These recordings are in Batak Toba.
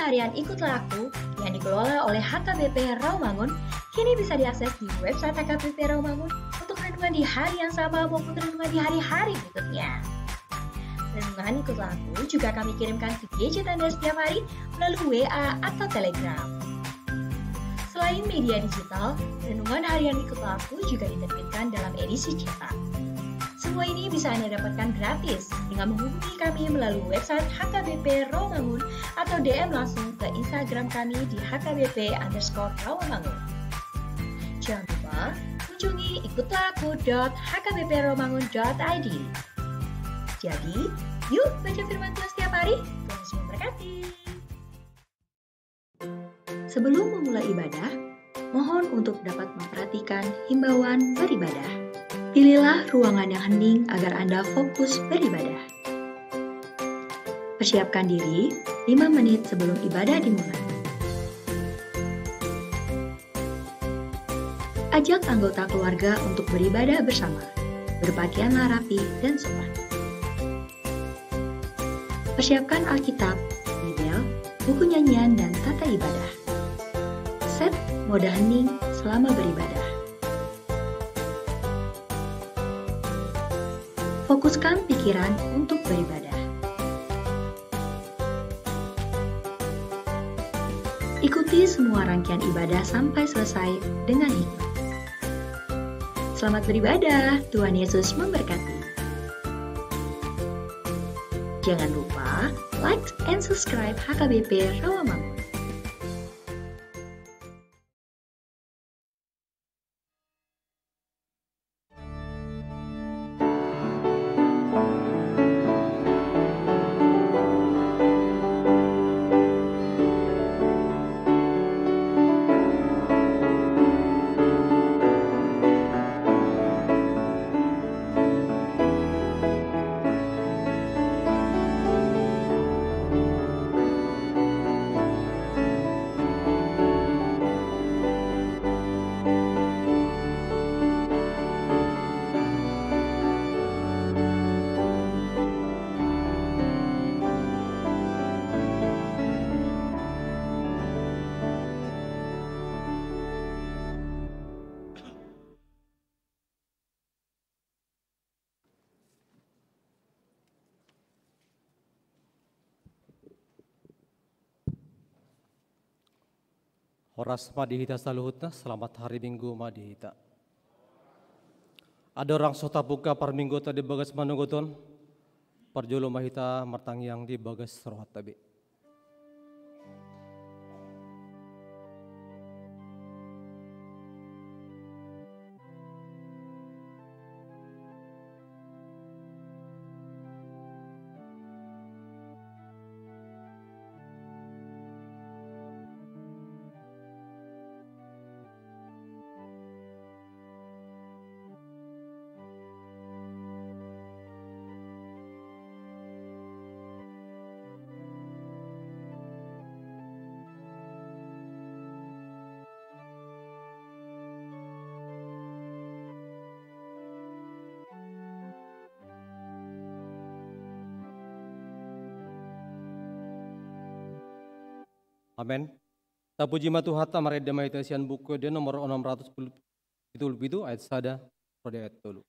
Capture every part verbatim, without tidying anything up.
Harian Ikutlah Aku yang dikelola oleh H K B P Rawamangun kini bisa diakses di website H K B P Rawamangun untuk renungan di hari yang sama maupun renungan di hari-hari berikutnya. Renungan Ikutlah Aku juga kami kirimkan ke gadget Anda setiap hari melalui W A atau Telegram. Selain media digital, renungan harian Ikutlah Aku juga diterbitkan dalam edisi cetak. Semua ini bisa Anda dapatkan gratis dengan menghubungi kami melalui website H K B P Rawamangun atau D M langsung ke Instagram kami di H K B P underscore Rawamangun. Jangan lupa kunjungi ikutlah aku dot H K B P rawamangun dot I D. Jadi, yuk baca firman Tuhan setiap hari. Tuhan Yesus memberkati. Sebelum memulai ibadah, mohon untuk dapat memperhatikan himbauan beribadah. Pilihlah ruangan yang hening agar Anda fokus beribadah. Persiapkan diri lima menit sebelum ibadah dimulai. Ajak anggota keluarga untuk beribadah bersama. Berpakaianlah rapi dan sopan. Persiapkan Alkitab, Bibel, buku nyanyian, dan tata ibadah. Set mode hening selama beribadah. Fokuskan pikiran untuk beribadah. Ikuti semua rangkaian ibadah sampai selesai dengan hikmat. Selamat beribadah, Tuhan Yesus memberkati. Jangan lupa like and subscribe H K B P Rawamangun. Horas ma di hita saluhutna, selamat hari Minggu ma di hita. Andorang so tapungka parmingguonta di bagas manogot on, parjolo ma hita martangiang di bagas rohanta be. Amen. Tapuji ma Tuhanta, marende ma hita sian Buku Ende nomor onom ratus pitu pulu pitu ayat sada ro di ayat tolu.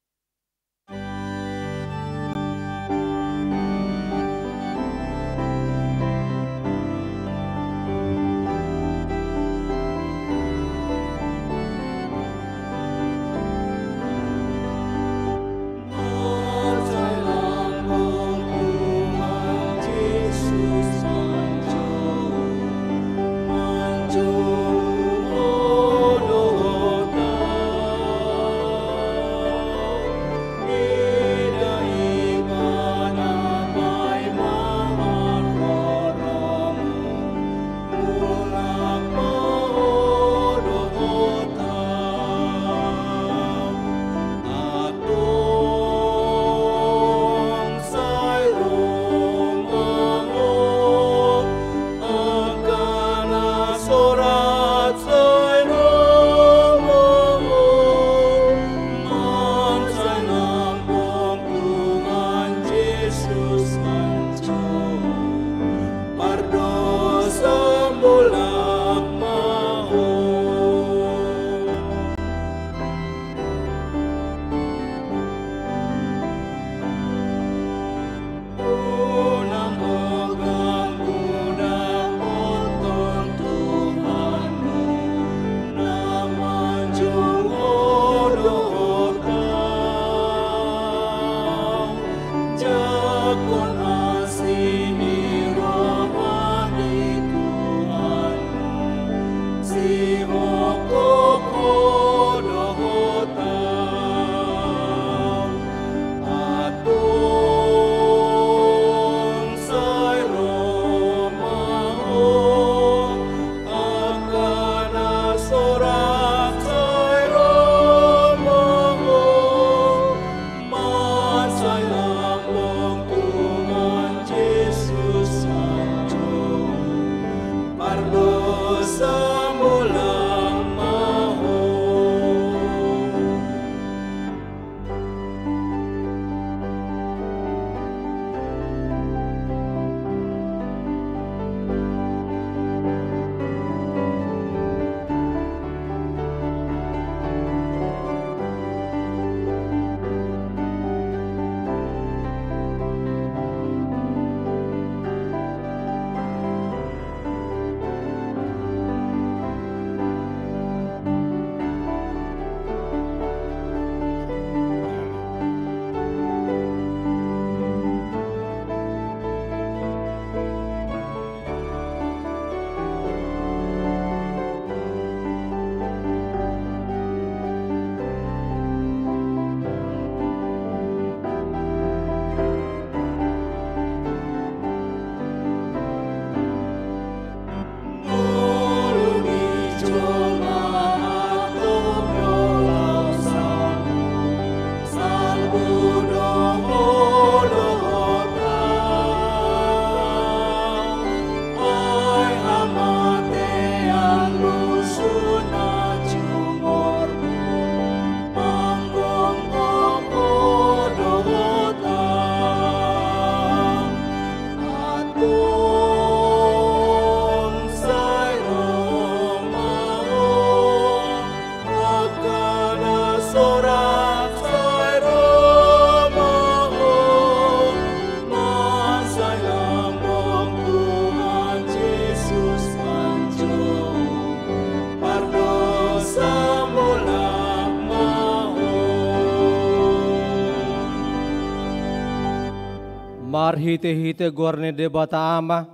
Marhite-hite goar ni Debata Ama,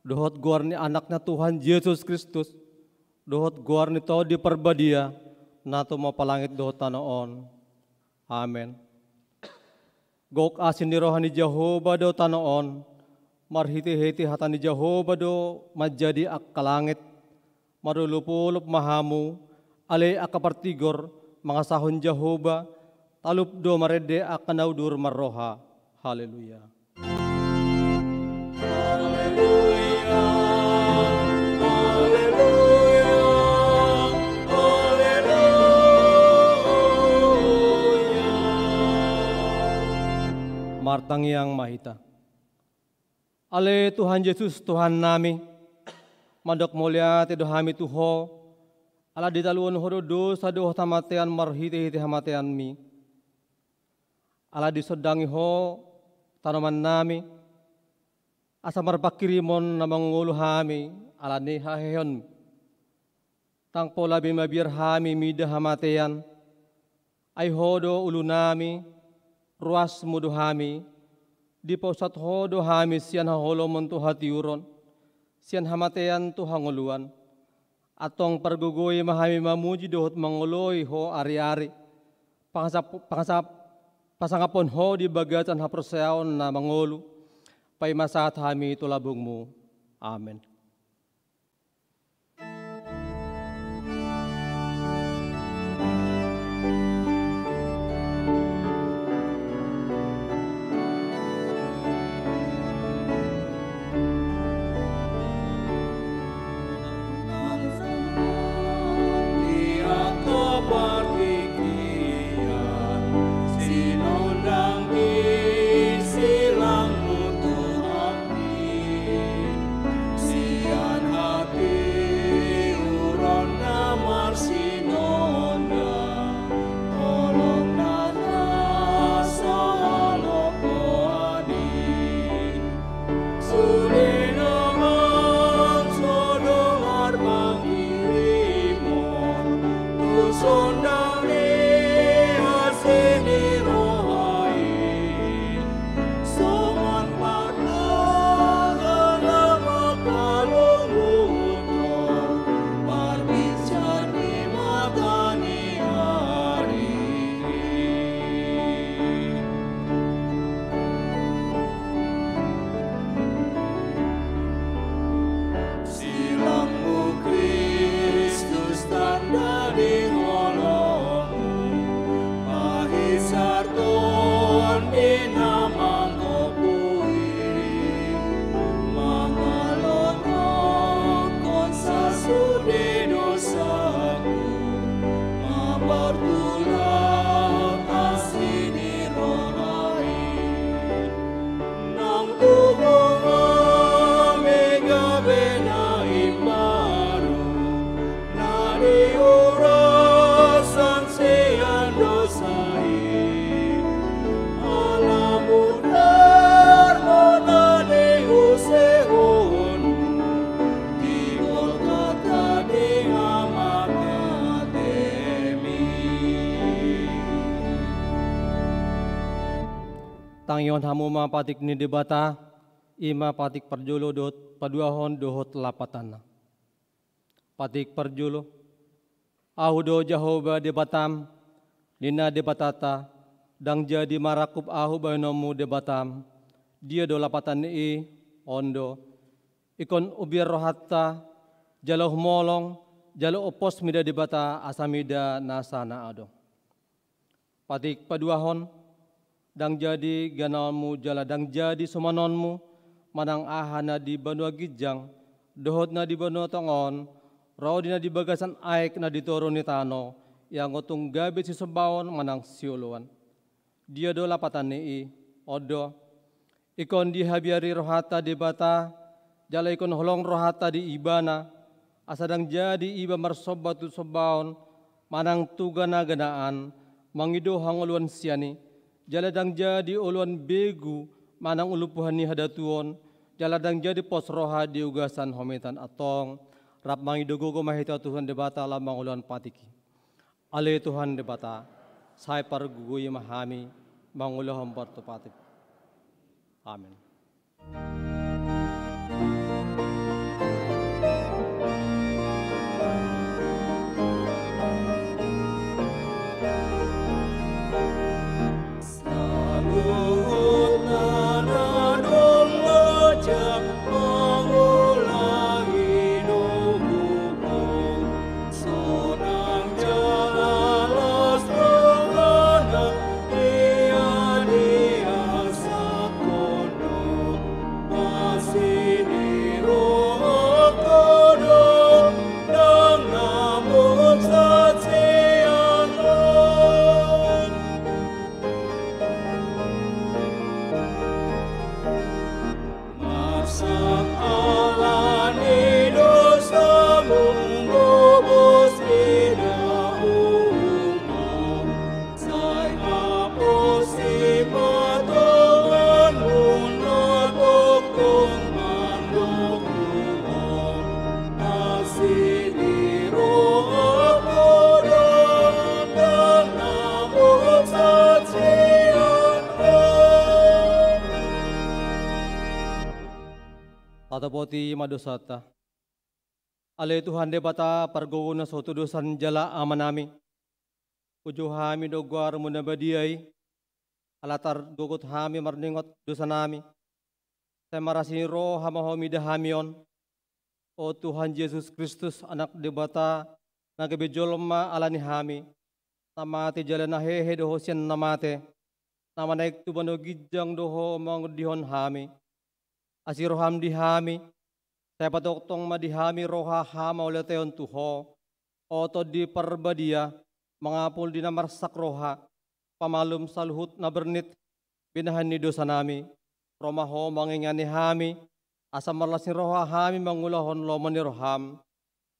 dohot goar ni Anakna Tuhan Jesus Kristus, dohot goar ni Tondi Parbadia, na tumompa langit dohot tano on. Amen. Gok asi ni roha ni Jahowa do tano on, marhite-hite hata ni Jahowa do manjadi angka langit. Marolop-olop ma hamu, ale angka partigor, mangasahon Jahowa, talup do marende angka na udur marroha. Haleluya. Haleluya, haleluya, haleluya. Martangiang ma hita. Ale Tuhan Jesus, Tuhannami, mandok mauliate do hami tu Ho, ala ditaluhon Ho do dosa dohot hamatean marhite-hite hamateanMi. Ala disondangi Ho tanomannami, asa marpanghirimon na mangolu hami ala ni haheheonMi. Ndang pola be mabiar hami mida hamatean, ai Ho do ulunami, ruasMu do hami, dipausat Ho do hami sian haholomon tu hatiuron, sian hamatean tu hangoluan. Antong pargogoi ma hami mamuji dohot mangoloi Ho ari-ari, pangasap-, pangasap-, pasangaphon Ho di bagasan haporseaon na mangolu, paima sahat hami tu lambungMu. Amen. Sian hatiuron na marsinondang, holong na sahalak poani. Sude damang sodo marpanghirimon, tu sondang ni asi ni roha i. Songon partangan na mangkalunguton, parbinsar ni mata ni ari. Silangmu Kristus, tanda ni holongmu, pahinsar Tondi na manggohi, mangalongohon sasude dosaku, mampartulak asi ni roha i. Nang tubu hami gabe na imbaru, na niurusan sian dosa i. Ala mudarmu na niusehonmu, di Golgota di hamatemi. Tangihon hamu ma patik ni Debata, i ma patik parjolo dohot paduahon dohot lapatanna. Patik parjolo. Ahu do Jahowa Debatam, ninna Debatanta, ndang jadi marangkup ahu bahenonmu Debatam, dia do lapatan ni i, on do. Ingkon ubiar rohanta, jala humolong, jala umpos mida Debata asa mida nasa na adong. Patik paduahon, ndang jadi ganaonmu jala ndang jadi sumanonmu, manang aha na di banua ginjang, dohot na di banua tonga on, ro di na di bagasan aek na di toru ni tano, ianggo tung gabe sisombaon manang sioloan. Dia do lapatan ni i, on do. Ingkon dihabiari rohanta Debata, jala ingkon holong rohanta di Ibana, asa ndang jadi iba marsomba tu sombaon, manang tu gana-ganaan, mangido hangoluan sian i, jala ndang jadi oloan begu, manang ulumpuhan ni hadatuon, jala ndang jadi pos roha di ugasan hometan antong, rap mangido gogo ma hita tu Tuhan Debata laho mangulahon patik i. Ale Tuhan Debata, sai pargogoi ma hami mangulahon partupatik. Amen. Tatopoti ma dosanta. Ale Tuhan Debata, pargogo na so tudosan jala Amanami, puji hami do goarmu na badia i, ala targogot hami marningot dosanami. Sai marasi ni roha ma Ho mida hami on, o Tuhan Jesus Kristus, Anak Debata, na gabe jolma ala ni hami, na mate jala na hehe do Ho sian na mate, na manaek tu banua ginjang do Ho mangondihon hami. Asi roham di hami, sai patongtong ma di hami roha hamauliateon tu Ho, o Tondi Parbadia, mangapul di na marsak roha, pamalum saluhut na bernit, binahen ni dosanami, ro ma Ho mangingani hami, asa marlas ni roha hami mangulahon lomo ni roham.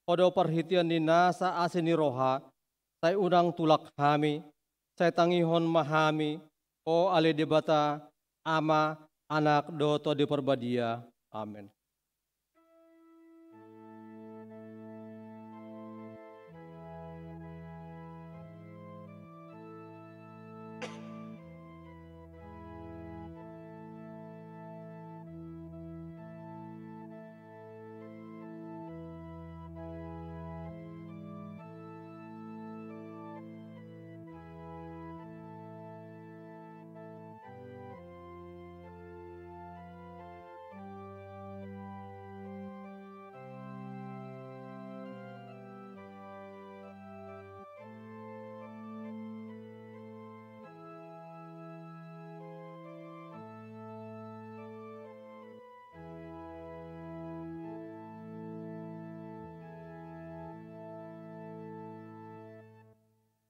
Ho do parhitean ni nasa asi ni roha, sai unang tulak hami, sai tangihon ma hami, o ale Debata, Ama, Anak dohot Tondi Parbadia. Amen.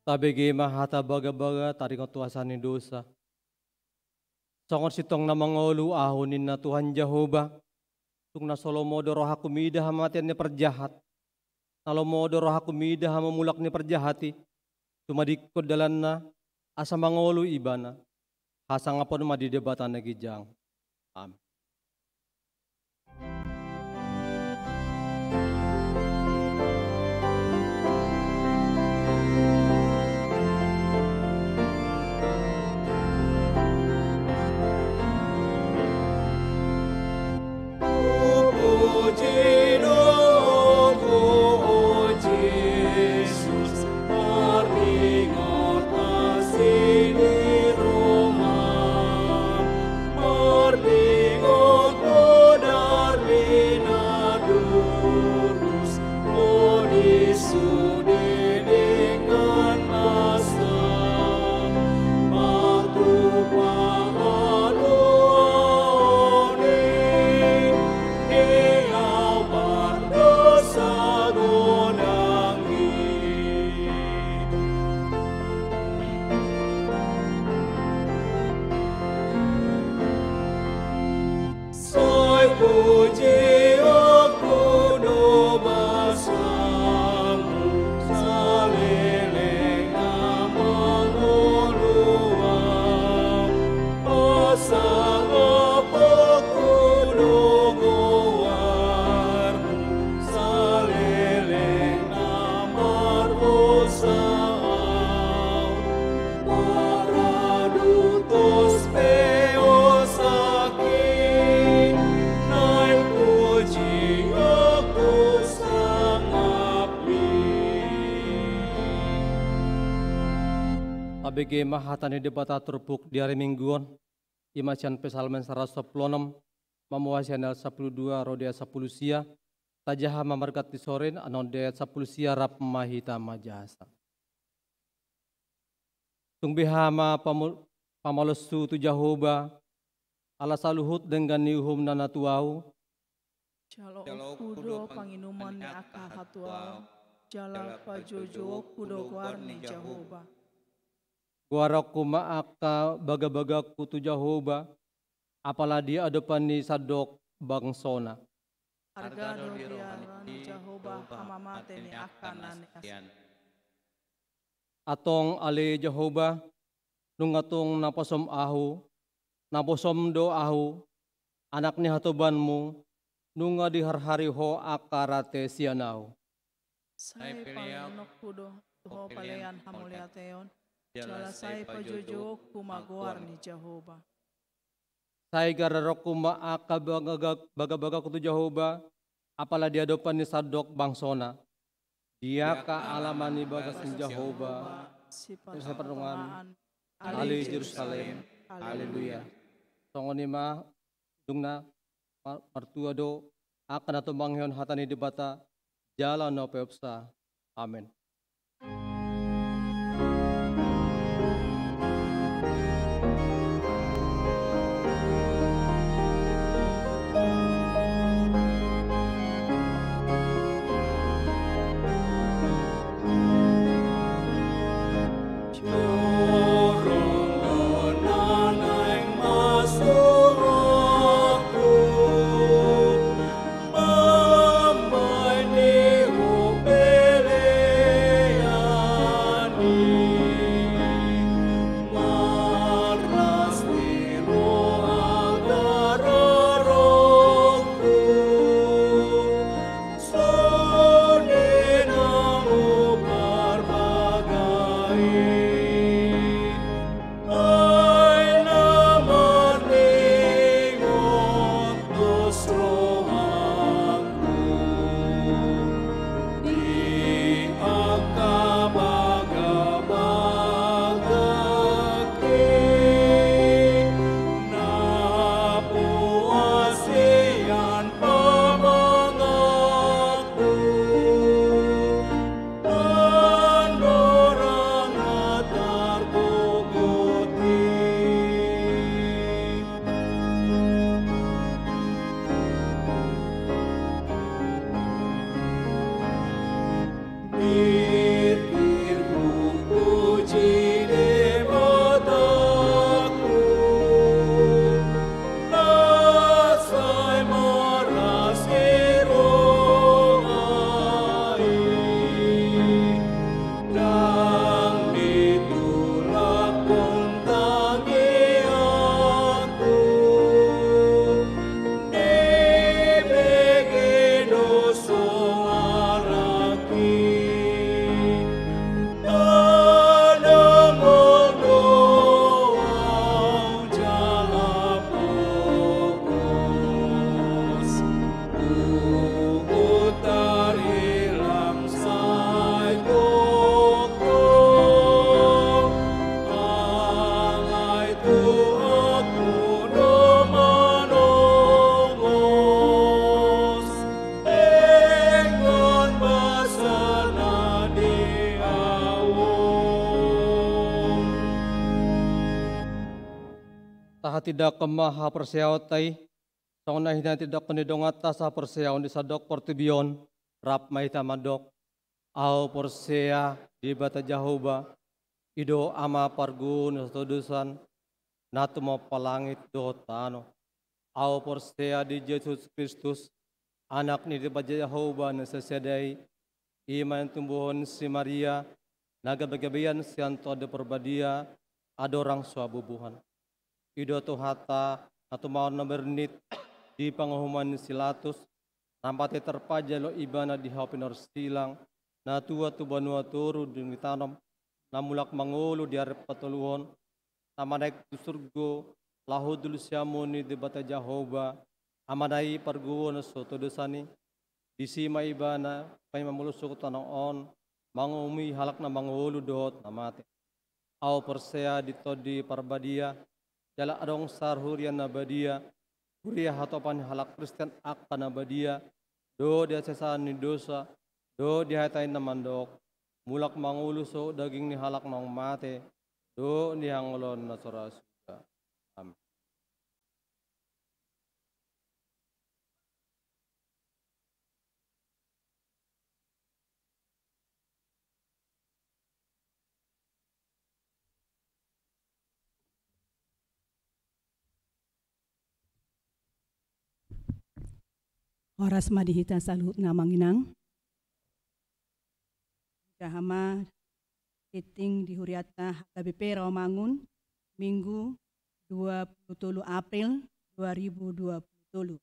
Tabege ma hata bagabaga taringot tu hasahatan ni dosa. Songon sintong na mangolu ahu ninna Tuhan Jahowa, tung na so lomo do rohangku mida hamatean ni parjahat, na lomo do rohangku mida hamamulak ni parjahat i, tumadingkon dalanna, asa mangolu ibana. Hasangapon ma di Debata na ginjang. Amen. Tabege ma hata ni Debata turpuk di ari Minggu on, i ma sian Psalmen saratus sampulu onom, mamuhai sian ayat sampulu dua ro di ayat sampulu sia, tajaha ma marganti sore, annon di ayat sampulu sia rap ma hita manjahasa. Tung beha ma pamo-, pamalosu tu Jahowa, ala saluhut denggan ni uhumna na tu ahu. Jaloonku do panginuman ni angka hatuaon, jala pajoujouonku do goar ni Jahowa. Goaronku ma angka bagabagangku tu Jahowa, apala di adopan ni sandok bangsona. Arga do di roha ni Jahowa hamamate ni angka na nias. Antong ale Jahowa, nunga tung naposom ahu, naposom do ahu, anak ni hatobanmu, nunga diharhari ho angka rate sian ahu. Sai panginumku do tu ho pelean hamauliateon, jala sai pajoujouonku ma goar ni Jahowa. Sai gararonku ma angka bagaga-, bagabagangku tu Jahowa, apala di adopan ni sandok bangsona. Dia angka alaman ni bagas ni Jahowa, sipatonga-tongaan, ale Jerusalem. Haleluya. Songon i ma, dung na ma-, martua do angka na tumangihon hata ni Debata, jala na peopsa. Amen. Tahatindangkon ma haporseaonta i, songon na hinatindangkon ni donganta sahaporseaon di sandok portibi on, rap ma hita mandok. Ahu porsea di Debata Jahowa, i do Ama parguruon satodosan, na tumompa langit dohot tano. Ahu porsea di Jesus Kristus, Anak ni Debata Jahowa na sasada i, i ma na tinumbuhon si Maria, na gabegabean sian Tondi Parbadia, andorang so habubuhan. I do Tuhanta, na tumaon na bernit di panguhuman ni si Latus, na mate tarpajal do ibana di hau pinorsilang, na tuat tu banua toru dung ditanom, na mulak mangolu di ari patoluhon, na manaek tu surgo, laho tu siamun ni Debata Jahowa, Amana i parguruon satodosan i, disi ma ibana, paima molo suhut tano on, manguhumi halak na mangolu dohot na mate. Ahu porsea di Tondi Parbadia, jala adong sahuria na badia, huria hatopan ni halak Kristen angka na badia, dohot di hasesaan ni dosa, dohot di hata i na mandok, mulak mangolu sohot daging ni halak naung mate, dohot di hangoluan na so ra suda. Amin. Horas ma di hita saluhutna amang inang. Jaha ma tingting di hurianta H K B P Rawamangun, Minggu, dua puluh tolu April dua ribu dua puluh tolu.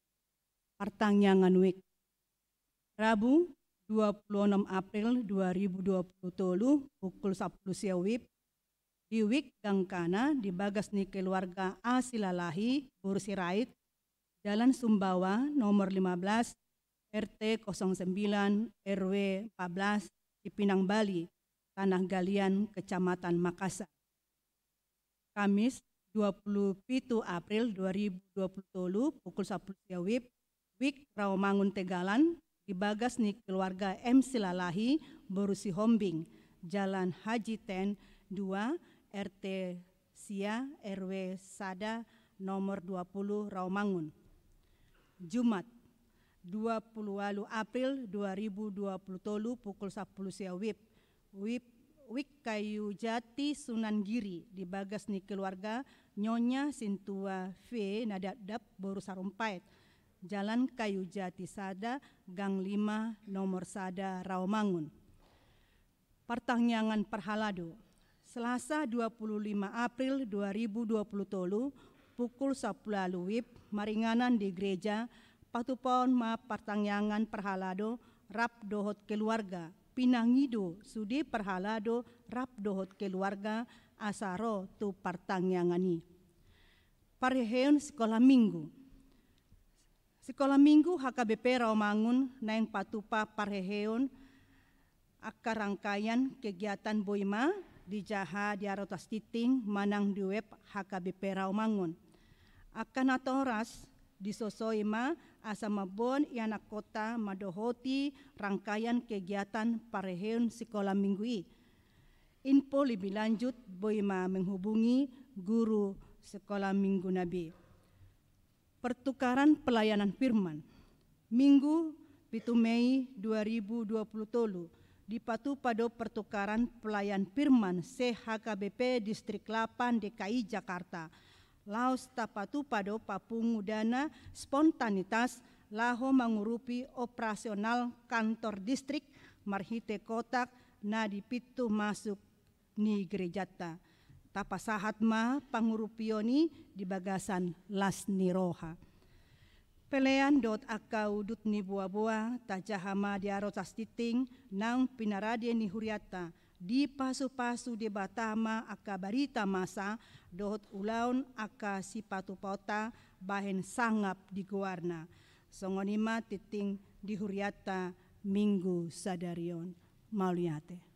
Partangiangan WIB. Rabu, dua puluh enam April dua ribu dua puluh tolu, pukul sampulu sia WIB, di WIB gangkana di bagas ni keluarga A Silalahi, boru Sirait, Jalan Sumbawa, nomor lima belas, R T kosong sembilan, R W empat belas, Cipinang Bali, Tanah Galian, Kecamatan Makassar. Kamis, dua puluh pitu April dua ribu dua puluh tolu, pukul sampulu sia WIB, WIB Rawamangun Tegalan, di bagas ni keluarga M Silalahi, boru Sihombing, Jalan Haji Ten dua, R T sia, R W sada, nomor dua puluh, Rawamangun. Jumat, dua puluh walu April dua ribu dua puluh tolu, pukul sampulu sia WIB, WIB, WIB Kayu Jati Sunan Giri, di bagas ni keluarga Nyonya Sintua V Nadapdap, boru Sarumpait, Jalan Kayu Jati sada, Gang lima, nomor sada, Rawamangun. Partangiangan parhalado. Selasa, dua puluh lima April dua ribu dua puluh tolu, pukul sampulu walu WIB, maringanan di gereja, patupaon ma partangiangan parhalado rap dohot keluarga, pinangido sude parhalado rap dohot keluarga asa ro tu partangiangan i. Parheheon sikola minggu. Sikola minggu H K B P Rawamangun naeng patupa parheheon angka rangkaian kegiatan boi ma dijaha di arotas tingting manang di web H K B P Rawamangun. Angka natoras disosoi ma asa mamboan ianakhonta mandohoti rangkaian kegiatan parheheon sikola minggu i. Info lebih lanjut boi ma menghubungi guru sikola minggu na be. Pertukaran pelayanan firman. Minggu, pitu Mei dua ribu dua puluh tolu, dipatupa do pertukaran pelayan firman se H K B P Distrik lapan D K I Jakarta. Laos tapatupa do papungu dana spontanitas laho mangurupi operasional kantor distrik marhite kotak na di pintu masuk ni gerejanta. Tapasahat ma pangurupion i di bagasan las ni roha. Pelean dohot angka udut ni boaboa tajaha ma di arotas tingting naung pinarade ni hurianta, dipasupasu Debata ma angka barita masa dohot ulaon angka sipatupaonta bahen sangap di goarna. Songon i ma tingting di hurianta minggu sadari on. Mauliate.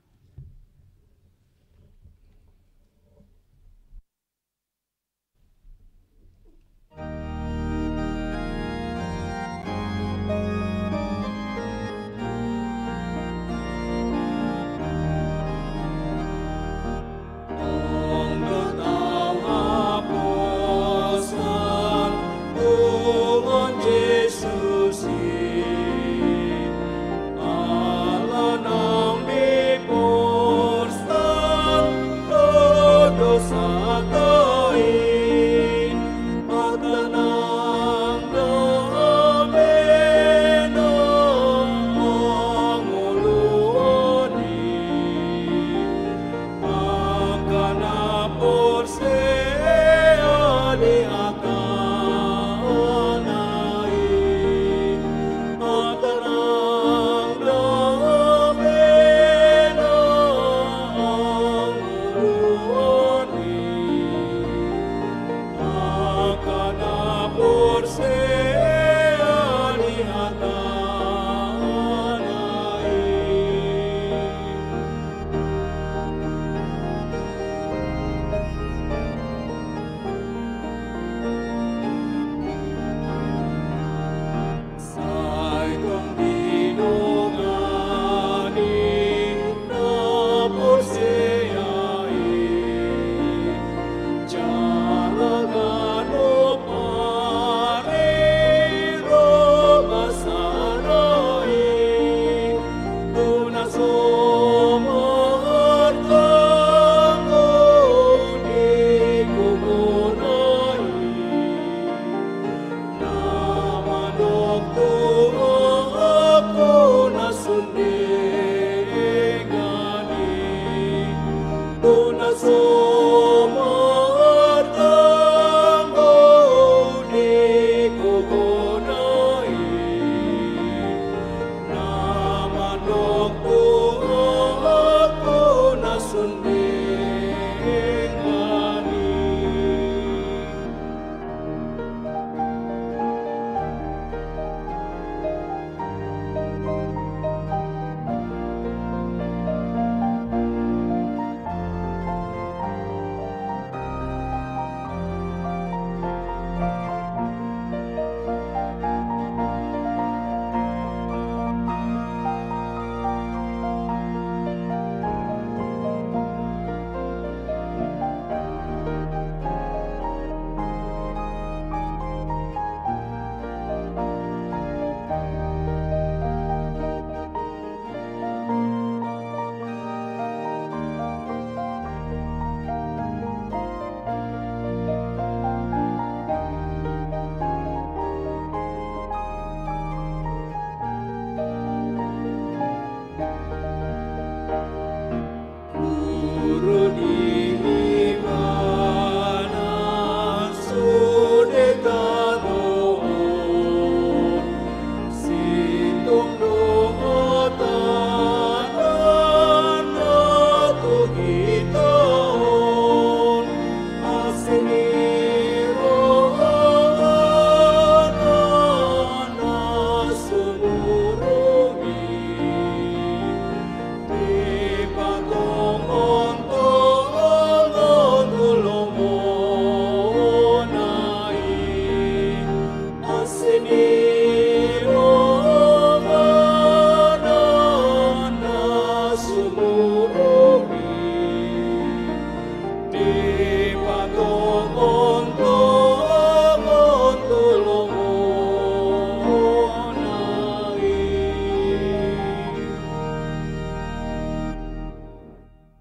Na so martanggo di gogona i, na mandok tu ahu na sun denggan i.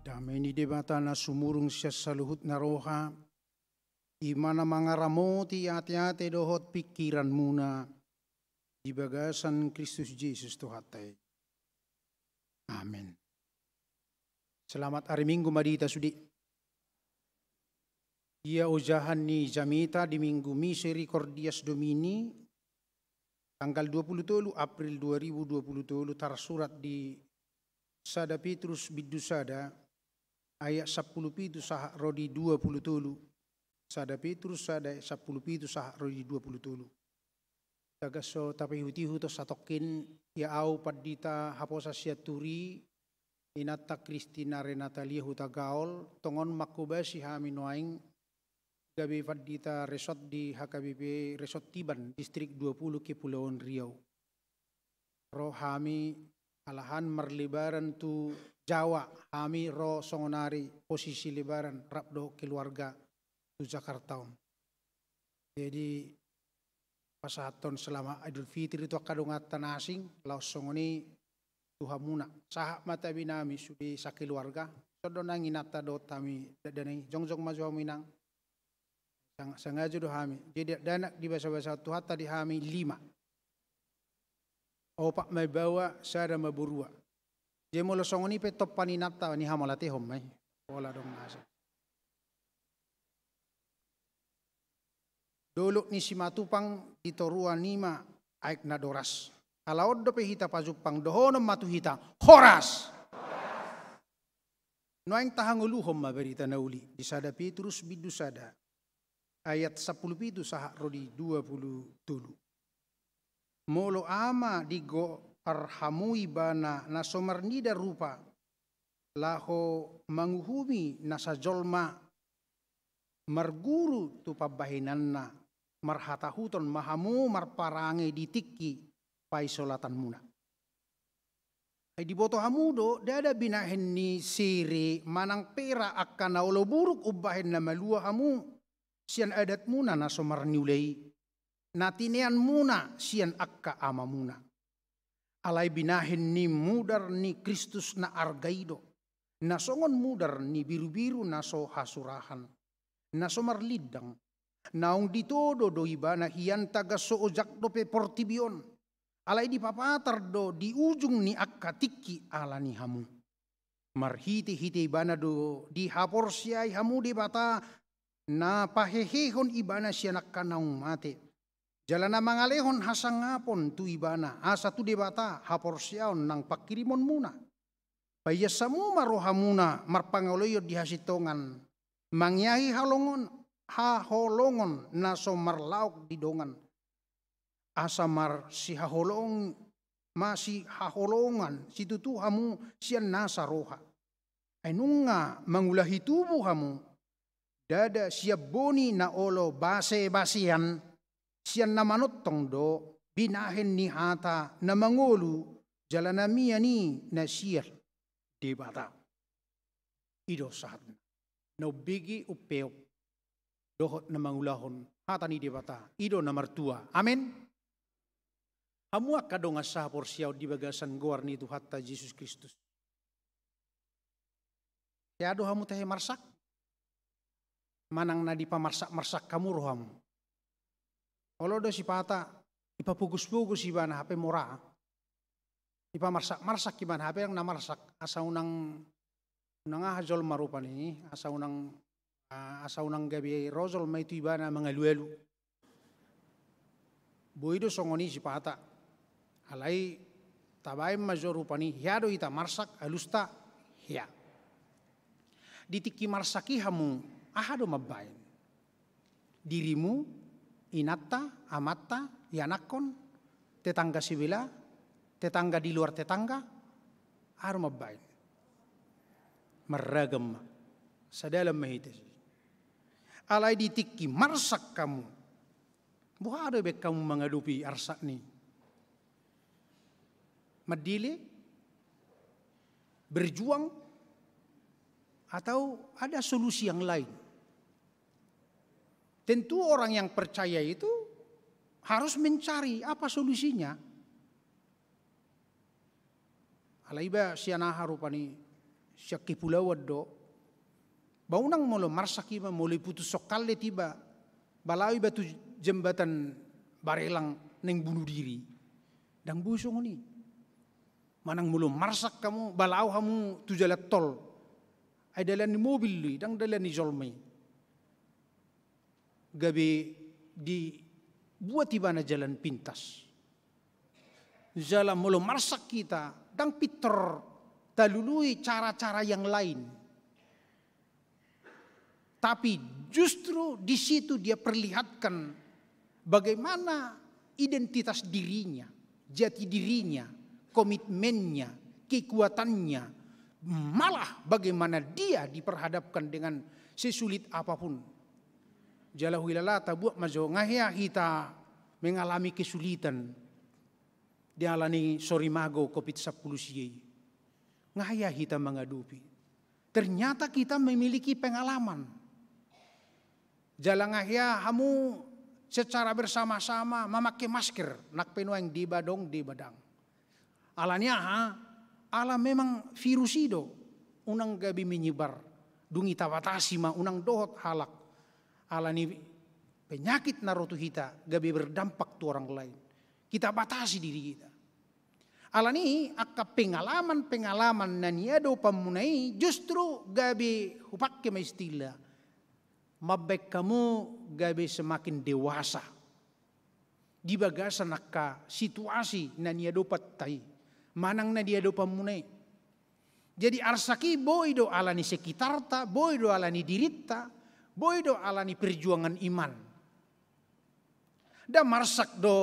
Dame ni Debata na sumurung sian saluhut na roha, i ma na mangaramoti ateate dohot pingkiranmuna di bagasan Kristus Jesus Tuhanta i. Amen. Selamat ari Minggu ma di hita sude. Ia ojahan ni jamita di Minggu Misericordias Domini, tanggal dua puluh tolu April dua ribu dua puluh tolu, tarsurat di Sada Petrus bindu sada ayat sampulu pitu sahat ro di dua puluh tolu. Sada Petrus sada ayat sampulu pitu sahat ro di dua puluh tolu. Tagan so tapaihutihut on satongkin, ia au Pandita Haposan Sianturi, inanta Kristina Renatalia Hutagaol, tongon manghobasi hami nuaeng gabe pandita resort di H K B P Resort Tiban, Distrik dua puluh, Kepulauan Riau. Ro hami alahan marlebaran tu Jawa, hami ro songon ari posisi lebaran rap dohot keluarga tu Jakarta on. Jadi, pasahathon selamat Idul Fitri tu angka donganta na asing, laos songon i tu hamuna. Sahat ma tabe nami sude sakeluarga, songon i nang inanta dohot hami dakdanak i, jongjong ma jo hamu inang. Sang-, sangajo do hami. Jadi dakdanak dibasabasahon Tuhanta di hami lima. Opat ma ibaoa, sada ma borua. Jadi molo songon i pe tong paninanta ni hamalatehon ma i. Pola dong na asing. Dolok ni Simatupang di toruan i ma aek na doras. Ala on dope hita pajumpang, dohonon ma tu hita, horas! Nuaeng tahangoluhon ma barita na uli di Sada Petrus bindu sada ayat sampulu pitu sahat ro di dua puluh tolu. Molo ama digoar hamu ibana na so marnida rupa, laho manguhumi nasa jolma marguru tu pambahenanna, marhatahuton ma hamu marparange di tingki paisolatanmuna. Ai diboto hamu do, ndada binahen ni sere manang pera angka na olo buruk umbahen na malua hamu sian adatmuna na so marniula i, na tineanmuna sian angka amamuna. Alai binahen ni mudar ni Kristus na arga i do, na songon mudar ni birubiru na so hasurahan, na so marlindang, naung ditodo do ibana hian tagan so ojak dope portibi on, alai dipapatar do di ujung ni angka tingki ala ni hamu. Marhite-hite ibana do dihaporseai hamu Debata, na pahehehon ibana sian angka naung mate, jala na mangalehon hasangapon tu ibana, asa tu Debata haporseaon nang panghirimonmuna. Paias hamu ma rohamuna marpangoloion di hasintongan, mangeahi halongon, haholongon na so marlaok di dongan. Asa marsihaholong, masihaholongan situtu hamu sian nasa roha. Ai nunga mangulahi tubu hamu, ndada sian boni na olo base-basean, sian na manongtong do binahen ni hata na mangolu jala na mian i na sian Debata. I do sahatna. Na umbege umpeop dohot na mangulahon hata ni Debata, i do na martua. Amen. Hamu angka dongan sahaporseaon di bagasan goar ni Tuhanta Jesus Kristus. Hea do hamu tahe marsak? Manang na dipamarsak-marsak hamu rohamu? Olo do sipata, ipapogos-pogos ibana hape mora. Ipamarsak-marsak ibana hape na marsak, asa unang, unang aha jolma rupani, asa unang, ah, asa unang gabe ro jolma i tu ibana mangalualu. Boi do songon i sipata. Alai tabaen ma jo rupani, hea do hita marsak, alusta hea. Di tingki marsak i hamu, aha do mambaen? Dirimu, inanta, amanta, ianakhon, tetangga sebelah, tetangga di luar tetangga, aha do mambaen? Marragam ma. Sadalan ma hita. Alai di tingki marsak hamu, boha do dibaen hamu mangadopi arsak ni? Mandele? Berjuang? Atau ada solusi yang lain? Tentu orang yang percaya itu harus mencari apa solusinya. Alai iba sian aha rupani, sian kepulauan do. Ba unang molo marsak iba, molo iputus songkallet iba, ba laho iba tu jembatan Barelang naeng bunuh diri. Ndang boi songon i. Manang molo marsak hamu, ba laho hamu tu jalan tol. Ai dalan ni mobil do i, ndang dalan ni jolma i. Gabe dibuat ibana jalan pintas. Jala molo marsak hita, ndang pintor talului cara-cara yang lain. Tapi justru di situ dia perlihatkan bagaimana identitas dirinya, jati dirinya, komitmennya, kekuatannya, malah bagaimana dia diperhadapkan dengan sesulit apapun. Jala huhilala tabuat ma jo, nga hea hita mengalami kesulitan di ala ni sorimago covid sampulu sia i. Nga hea hita mangadopi. Ternyata kita memiliki pengalaman. Jala nga hea hamu secara bersama-sama mamake masker, nang pe nuaeng deba adong, deba ndang. Ala ni aha? Ala memang virus i do unang gabe menyebar. Dung i tabatasi ma unang dohot halak. Ala ni penyakit na ro tu hita gabe berdampak tu orang lain. Kita batasi diri kita. Ala ni angka pengalaman-pengalaman na niadopanmuna i justru gabe hupake ma istilah, mambaen hamu gabe semakin dewasa di bagasan angka situasi na niadopanta i, manang na niadopanmuna i. Jadi arsak i boi do ala ni sekitarta, boi do ala ni dirinta, boi do ala ni perjuangan iman. Ndang marsak do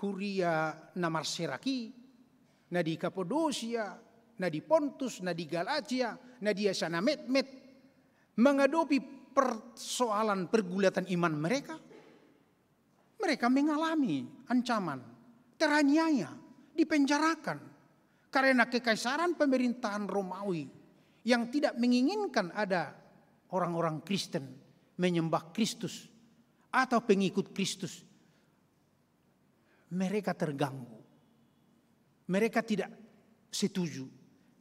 huria na marserak i, na di Kapadosia, na di Pontus, na di Galatia, na di Asia na metmet, mangadopi persoalan pergulatan iman mereka. Mereka mengalami ancaman, teraniaya, dipenjarakan karena kekaisaran pemerintahan Romawi yang tidak menginginkan ada orang-orang Kristen menyembah Kristus atau pengikut Kristus. Mereka terganggu. Mereka tidak setuju.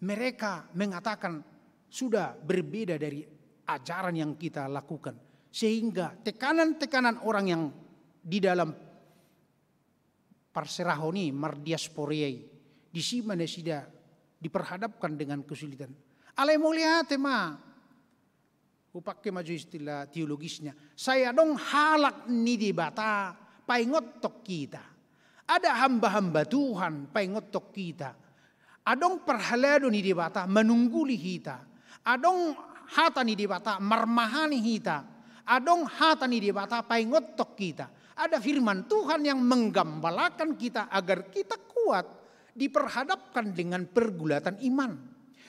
Mereka mengatakan sudah berbeda dari ajaran yang kita lakukan. Sehingga tekanan-tekanan orang yang di dalam parserahon i, mardiaspora i, disi ma nasida diperhadapkan dengan kesulitan. Alai mauliate ma, hupake ma jo istilah teologisnya, sai adong halak ni Debata paingothon hita. Ada hamba-hamba Tuhan paingothon hita. Adong parhalado ni Debata manungguli hita. Adong hata ni Debata marmahani hita. Adong hata ni Debata paingothon hita. Ada firman Tuhan yang menggembalakan kita agar kita kuat diperhadapkan dengan pergulatan iman,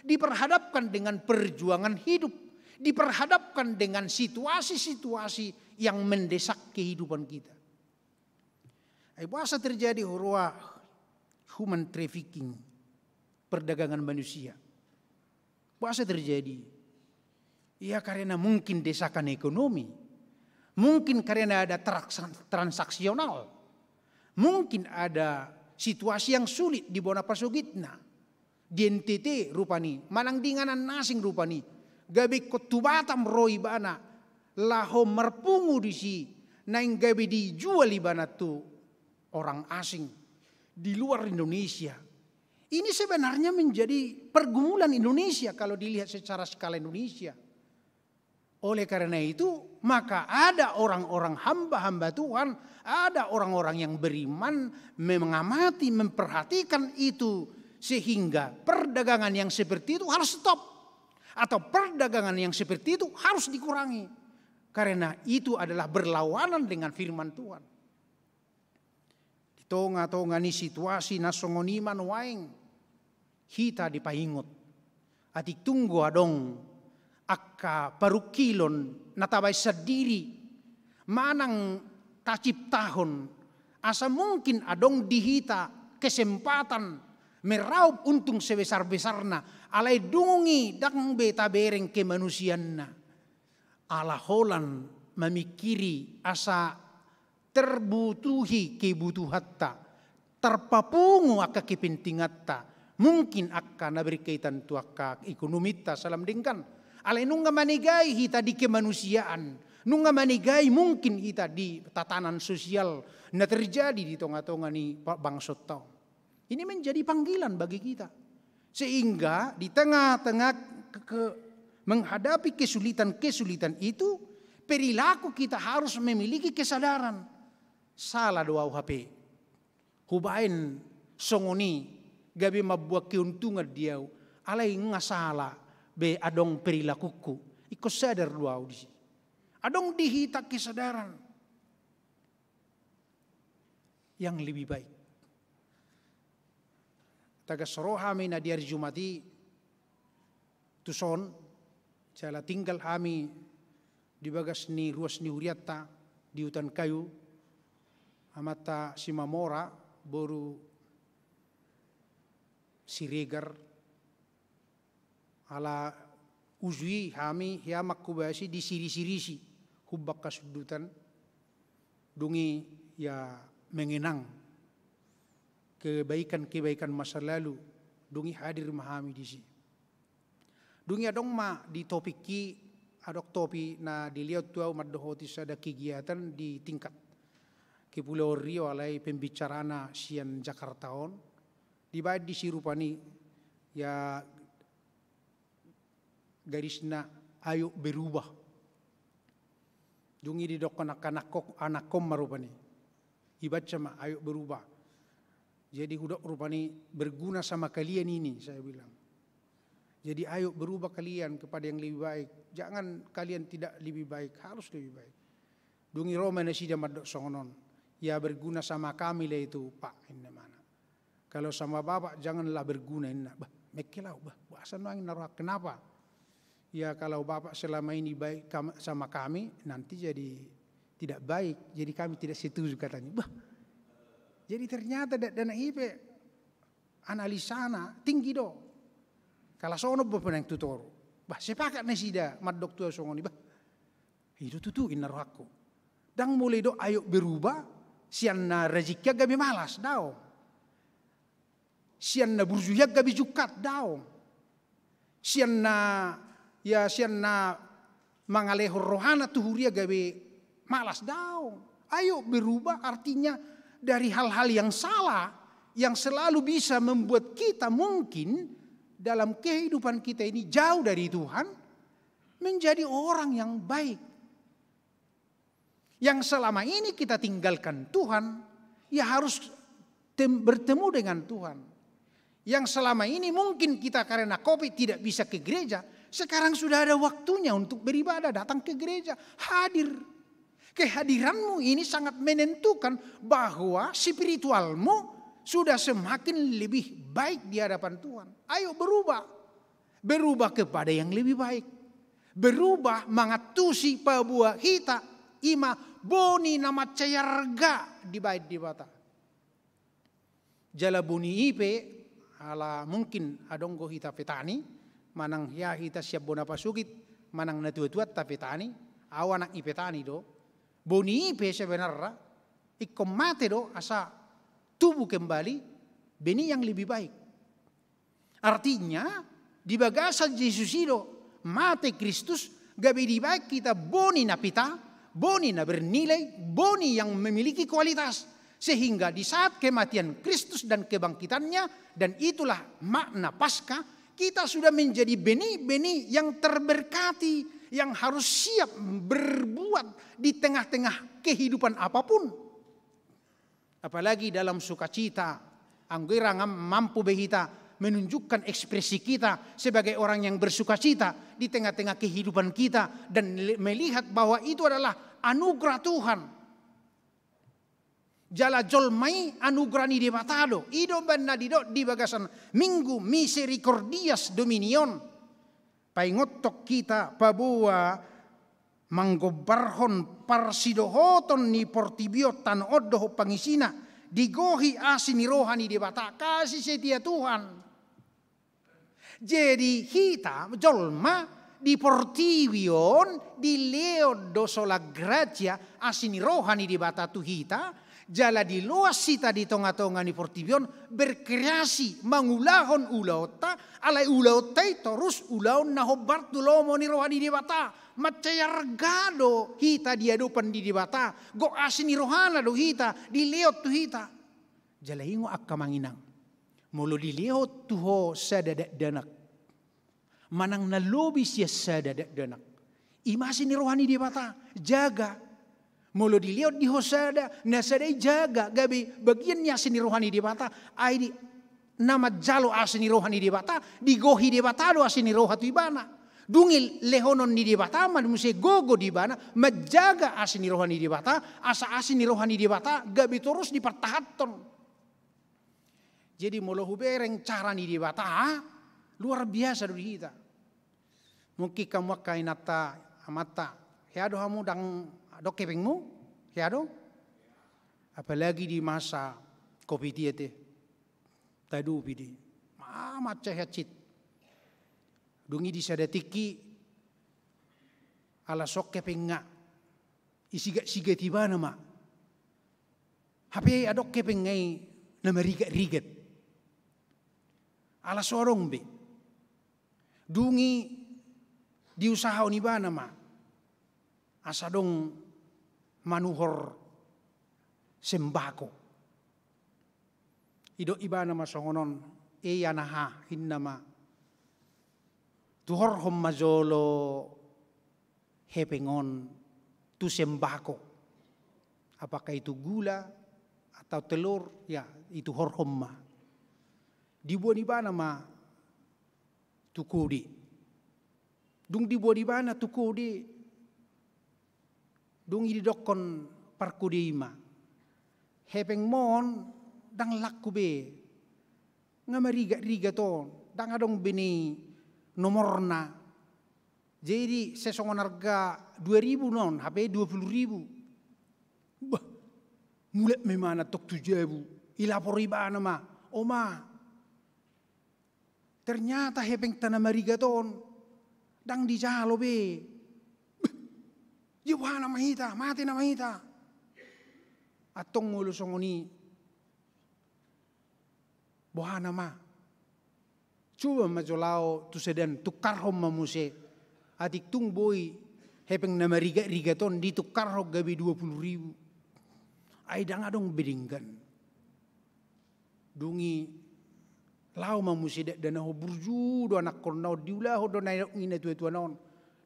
diperhadapkan dengan perjuangan hidup, diperhadapkan dengan situasi-situasi yang mendesak kehidupan kita. Ai boasa terjadi huroha human trafficking, perdagangan manusia? Boasa terjadi? Ya, karena mungkin desakan ekonomi, mungkin karena ada transa-, transaksional, mungkin ada situasi yang sulit di bona pasogitna. Di N T T rupani, manang di inganan asing rupani, gabe ingkon tu Batam ro ibana, laho marpungu disi, naeng gabe dijual ibana tu orang asing di luar Indonesia. Ini sebenarnya menjadi pergumulan Indonesia kalau dilihat secara skala Indonesia. Oleh karena itu, maka ada orang-orang hamba-hamba Tuhan, ada orang-orang yang beriman mengamati, memperhatikan itu, sehingga perdagangan yang seperti itu harus stop, atau perdagangan yang seperti itu harus dikurangi, karena itu adalah berlawanan dengan firman Tuhan. Di tonga-tonga ni situasi na songon i ma nuaeng hita dipaingot. Atik tung do adong angka parungkilon na tabaen sandiri manang taciptahon, asa mungkin adong di hita kesempatan meraup untung sebesar-besarna, alai dung i ndang be tabereng kemanusiaanna. Ala holan mamingkiri asa terbutuhi kebutuhanta, tarpapungu angka kepentinganta, mungkin angka na berkaitan tu angka ekonominta salam denggan. Alai nunga manegai hita di kemanusiaan, nunga manegai mungkin hita di tatanan sosial na terjadi di tonga-tonga ni pa-, bangsonta on. Ini menjadi panggilan bagi kita. Sehingga di tengah-tengah ke-, ke-, menghadapi kesulitan-kesulitan itu, perilaku kita harus memiliki kesadaran. Sala do au hape hubaen songon i gabe mambuat keuntungan di au, alai nga sala be adong perilakuku. Ingkon sadar do au disi. Adong di hita kesadaran yang lebih baik. Tagan so ro hami na di ari Jumat i tuson, jala tinggal hami di bagas ni ruas ni hurianta di Hutan Kayu, amanta Simamora, boru Siregar, ala uju i hami hea mangkobasi disirisi-risi humbak hasundutan, dung i ia mengenang kebaikan-kebaikan masa lalu, dung i hadir ma hami disi. Dung i adong ma di topik i, adong topik na dilehon tu au mandohoti sada kegiatan di tingkat Kepulauan Riau alai pembicarana sian Jakarta on, dibaen disi rupani ia garisna ayo berubah. Dung i didokkon angka anakkon, anakkon ma rupani. Ibaca ma ayo berubah. Jadi hudok rupani berguna sama kalian ini, saya bilang. Jadi ayo berubah kalian kepada yang lebih baik. Jangan kalian tidak lebih baik, harus lebih baik. Dung i ro ma nasida mandok songon on. Ya berguna sama kami lah itu, Pak, inna imana. Kalau sama Bapak janganlah berguna, inna. Bah, mengkel au, bah, boasa nuaeng na rohangku, kenapa? Ya kalau Bapak selama ini baik kam-, sama kami, nanti jadi tidak baik, jadi kami tidak setuju, katanya. Bah. Jadi ternyata da-, dakdanak i pe analisana tinggi do. Kala songon on pe naeng tu toru. Bah, sepakat nasida mandok tu au songon i, bah. I do tutu inna rohangku. Ndang molo didok ayo berubah, sian na rajin hian gabe malas, daong. Sian na burju hian gabe jungkat, daong. Sian na, ya, sian na mangalehon rohana tu huria gabe malas, daong. Ayo berubah artinya dari hal-hal yang salah, yang selalu bisa membuat kita mungkin dalam kehidupan kita ini jauh dari Tuhan, menjadi orang yang baik. Yang selama ini kita tinggalkan Tuhan, ya harus tem-, bertemu dengan Tuhan. Yang selama ini mungkin kita karena covid tidak bisa ke gereja, sekarang sudah ada waktunya untuk beribadah, datang ke gereja, hadir. Kehadiranmu ini sangat menentukan bahwa spiritualmu sudah semakin lebih baik di hadapan Tuhan. Ayo berubah. Berubah kepada yang lebih baik. Berubah mangantusi paboa hita, i ma boni na mansai arga dibaen Debata. Jala boni i pe, ala mungkin adong do hita petani, manang hea hita sian bona pasogit, manang natuatuanta petani, au anak ni petani do. Boni i pe sebenarna ingkon mate do asa tubuh kembali beni yang lebih baik. Artinya, di bagasan Jesus i do mate Kristus, gabe dibaen hita boni na pita, boni na bernilai, boni yang memiliki kualitas. Sehingga di saat kematian Kristus dan kebangkitannya, dan itulah makna Paskah, kita sudah menjadi beni-beni yang terberkati, yang harus siap berbuat di tengah-tengah kehidupan apapun. Apalagi dalam sukacita, anggo i ra ngam-, mampu be hita menunjukkan ekspresi kita sebagai orang yang bersukacita di tengah-tengah kehidupan kita dan le-, melihat bahwa itu adalah anugerah Tuhan. Jala jolma i anugerah ni Debata do, i do umbahen na didok di bagasan Minggu Misericordias Domini on. Paingothon hita paboa manggombarhon parsidohoton ni portibi on, tano on dohot pangisina, digohi asi ni roha ni Debata, kasih setia Tuhan. Jadi hita jolma di portibi on dilehon do sola gratia, asi ni roha ni Debata tu hita, jala diloas hita di tonga-tonga ni portibi on, berkreasi, mangulahon ulaonta, alai ulaonta i torus ulaon na hombar tu lomo ni roha ni Debata. Mansai arga do hita di adopan ni Debata, gok asi ni rohana do hita, dilehon tu hita. Jala ingot angka amang inang, molo dilehon tu ho sada dakdanak, manang na lobi sian sada dakdanak, i ma asi ni roha ni Debata, jaga. Molo dilehon di ho sada, na sada i jaga, gabe bagian ni asi ni roha ni Debata, ai di na manjalo asi ni roha ni Debata, digohi Debata do asi ni roha tu ibana. Dung i lehonon ni Debata ma muse gogo di ibana, manjaga asi ni roha ni Debata, asa asi ni roha ni Debata gabe torus dipartahanhon. Jadi molo hubereng cara ni Debata, luar biasa do di hita. Mungkin hamu angka inanta, amanta, hea do hamu, ndang adong hepengmu? Hea do? Apalagi di masa covid i ate. Tadopi do i. Ma, mansai hansit. Dung i di sada tingki, ala so adong hepengna, isigat-sigat ibana ma. Hape adong hepengna i na marigat-rigat. Ala so adong be. Dung i diusahahon ibana ma asa adong manuhor sembako. Didok ibana ma songon on, "E anaha," ninna ma, "tuhorhon ma jolo hepeng on tu sembako. Apakah itu gula atau telur, ya, dituhorhon ma." Diboan ibana ma tu kode. Dung diboan ibana tu kode, dung i didokkon parkode i ma, "Hepengmon ndang laku be, nga marigat-rigat on, ndang adong be ni nomorna. Jadi sesongon arga dua ribu non, hape dua puluh ribu." Bah, mulak ma imana tong tu jabu, dilapor ibana ma, "Oma, ternyata hepengta na marigat on ndang dijalo be. Beh, dia boha nama hita, mate nama hita." Antong molo songon i, boha nama? Coba ma jolo tu sada an, tukarhon ma muse. Atik tung boi hepeng na marigat-rigat on ditukarhon gabe dua puluh ribu. Ai ndang adong be denggan. Dung i Laho ma muse dakdanak on, burju do anakkonna on, diulahon do na nidok ni natuatuana on.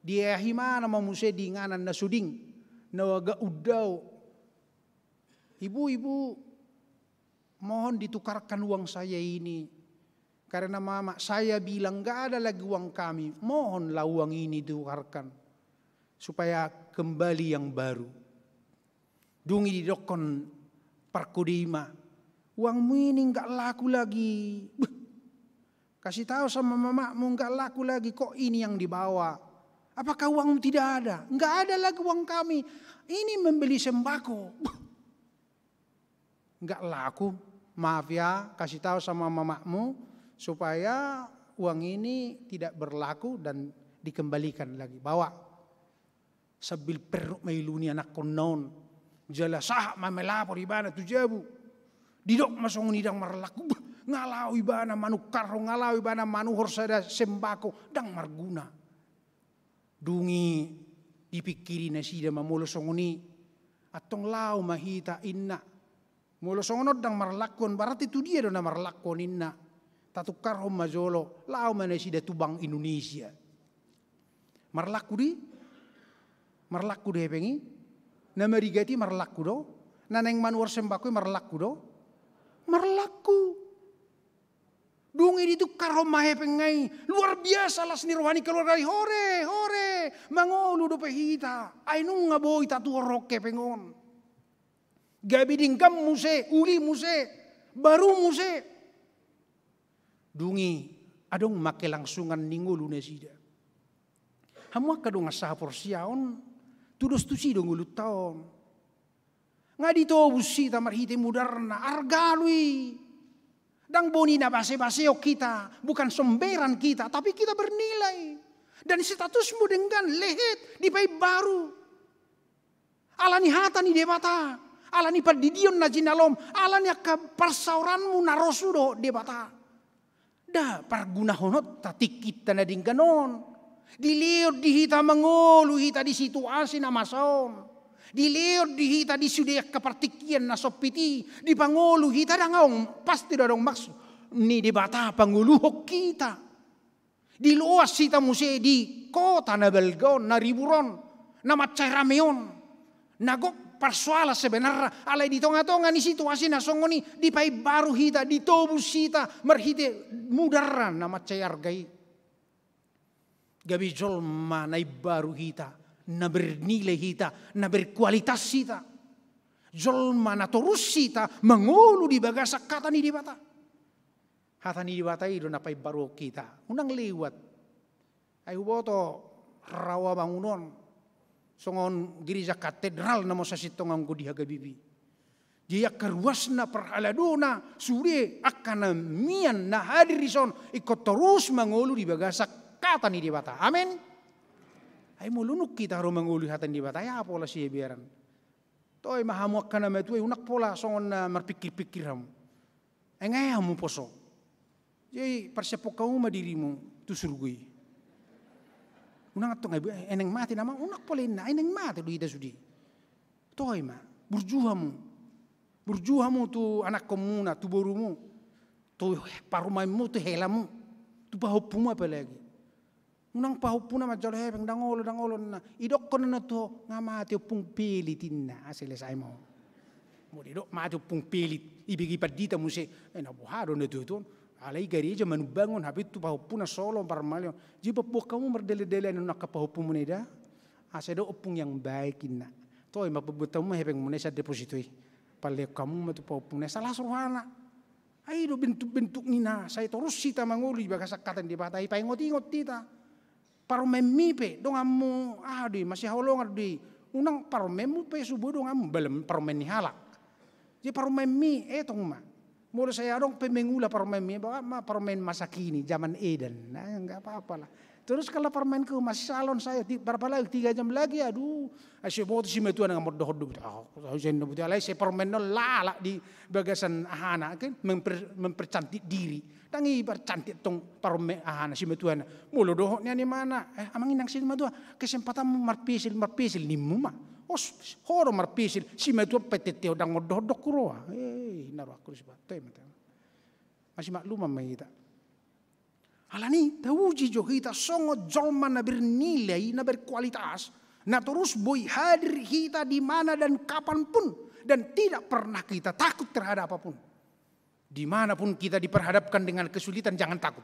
Diahimana ma muse di inganan na suding, na agak undao. Ibu, ibu, mohon ditukarkan uang saya ini. Karena mama, saya bilang nggak ada lagi uang kami. Mohonlah uang ini ditukarkan supaya kembali yang baru. Dung i didokkon parkode i ma, uangmu ini nggak laku lagi. Beuh. Kasih tahu sama mamamu nggak laku lagi, kok ini yang dibawa. Apakah uangmu tidak ada? Nggak ada lagi uang kami. Ini membeli sembako. Beuh. Nggak laku, maaf ya, kasih tahu sama mamamu supaya uang ini tidak berlaku dan dikembalikan lagi. Bawa. Sambil perruk ma ilu ni anakkonna on. Jala sahat ma melapor ibana tu jabu. Didok ma songon i, ndang marlaku. Bah, nga lao ibana manukkarhon, nga lao ibana manuhor sada sembako, ndang marguna. Dung i dipingkiri nasida ma molo songon i. Antong lao ma hita, inna. Molo songon on ndang marlakuhon, berarti tu dia do na marlakuhon, inna. Tatungkarhon ma jolo, lao ma nasida tu Bank Indonesia. Marlaku do i? Marlaku do hepeng i? Na marigat i marlaku do? Na naeng manuhor sembako i marlaku do? Marlaku. Dung i ditungkarhon ma hepeng i, luar biasa las ni roha ni keluarga i, hore, hore, mangolu dope hita, ai nunga boi tatuhorhon hepeng on. Gabe denggan muse, uli muse, baru muse. Dung i adong ma kelangsungan ni ngolu nasida. Hamu angka dongan sahaporseaon, tudos tusi do ngolunta on. Nga ditobus hita marhite mudarna, arga do i. Ndang boi na base-basehon hita, bukan sembarang kita, tapi kita bernilai. Dan statusmu denggan, lehet, dipaimbaru. Ala ni hata ni Debata, ala ni pandidion na jinalom, ala ni angka parsaoranmu na rosu dohot Debata. Nda pargunahononta tingkinta na denggan on. Dilehon di hita mangolu hita di situasi na masa on. Dilehon di hita di sude angka partingkian na sompit i, dipangolu hita, ndang adong, pasti do adong maksud ni Debata pangoluhon hita. Diloas hita muse di kota na balga on, na ribur on, na mansai rame on. Na gok parsoalan sebenarna, alai di tonga-tonga ni situasi na songon i, dipaimbaru hita, ditobus hita marhite mudarna na mansai arga i. Gabe jolma na imbaru hita, na bernilai hita, na berkualitas hita. Jolma na torus hita mangolu di bagasan hata ni Debata. Hata ni Debata i do na paimbaruhon hita. Unang lewat. Ai huboto rawa bangunon songon gereja katedral na masa sintongan on di Hagabebi. Jadi angka ruasna, parhaladona, sude angka na mian na hadir dison ingkon torus mangolu di bagasan hata ni Debata. Amen. Ai molo nunga hita ro mangolu hata ni Debata, ai aha pola siabearan? Toe ma hamu angka na matua i, unang pola songon na marpingkir-pingkir hamu. Ai nga hamu poso? Jadi parsiaphon hamu ma dirimu tu surgo i. Unang antong, ai naeng mate nama, unang pola inna, ai naeng mate do hita sude. Toe ma, burju hamu. Burju hamu tu anakkonmuna, tu borumu, tu parumaenmu, tu helamu, tu pahompumu apalagi. Unang pahompuna manjalo hepeng, ndang olo, ndang olo, ninna. Idokkon ninna tu ho, nga mate ompung Pelit, ninna, asa selesai ma ho. Molo didok mate ompung Pelit, ibege pandita muse, eh, na boha do na tuatua on. Alai gareja manumbanghon, hape tu pahompuna solo parmalion. Jadi pambuat hamu mardalendalen on angka pahompumuna i da. Asa didok ompung yang baik, ninna. Toe ma pambuat hamu ma hepengmuna i sian deposito i. Palehon hamu ma tu pahompumuna i, asa las rohana. Ai i do bentuk-bentuk ni na sai torus hita mangolu di bagasan hata ni Debata i, paingot-ingot hita. Parumaenmi pe donganmu aha do i, masihaholongan do i. Unang parumaenmu pe so boi donganmu, bale parumaen ni halak. Jadi parumaenmi, etong ma. Molo sai adong pe mangula parumaenmi, bawa ma parumaen masa kini, zaman Eden. Nah, nggak apa-apa lah. Terus kalau parumaenku masih salon saya, ti-, berapa lagi? Tiga jam lagi, aduh. Ai so boto simatuana, nga mondorhon do boti. Ah, au sian na boti, alai sai parumaen on lalap di bagasan ahana, kan? Memper-, mempercantik diri. Ndang i parcantik tong parumaen ahana, simatuana. Molo dohot nian imana, eh, amang inang simatua, kesempatanmu marpesil, marpesil nimmu ma. Os, ho do marpesil, simatua pe tete ho ndang mondorhon do huroha. Eh, na rohangku do sipa-, toe ma, toe ma. Masimakluman ma hita. Alani tauji jo hita songon jolma na bernilai, na berkualitas, na torus boi hadir hita di mana dan kapan pun, dan tidak pernah kita takut terhadap apapun. Dimanapun kita diperhadapkan dengan kesulitan, jangan takut.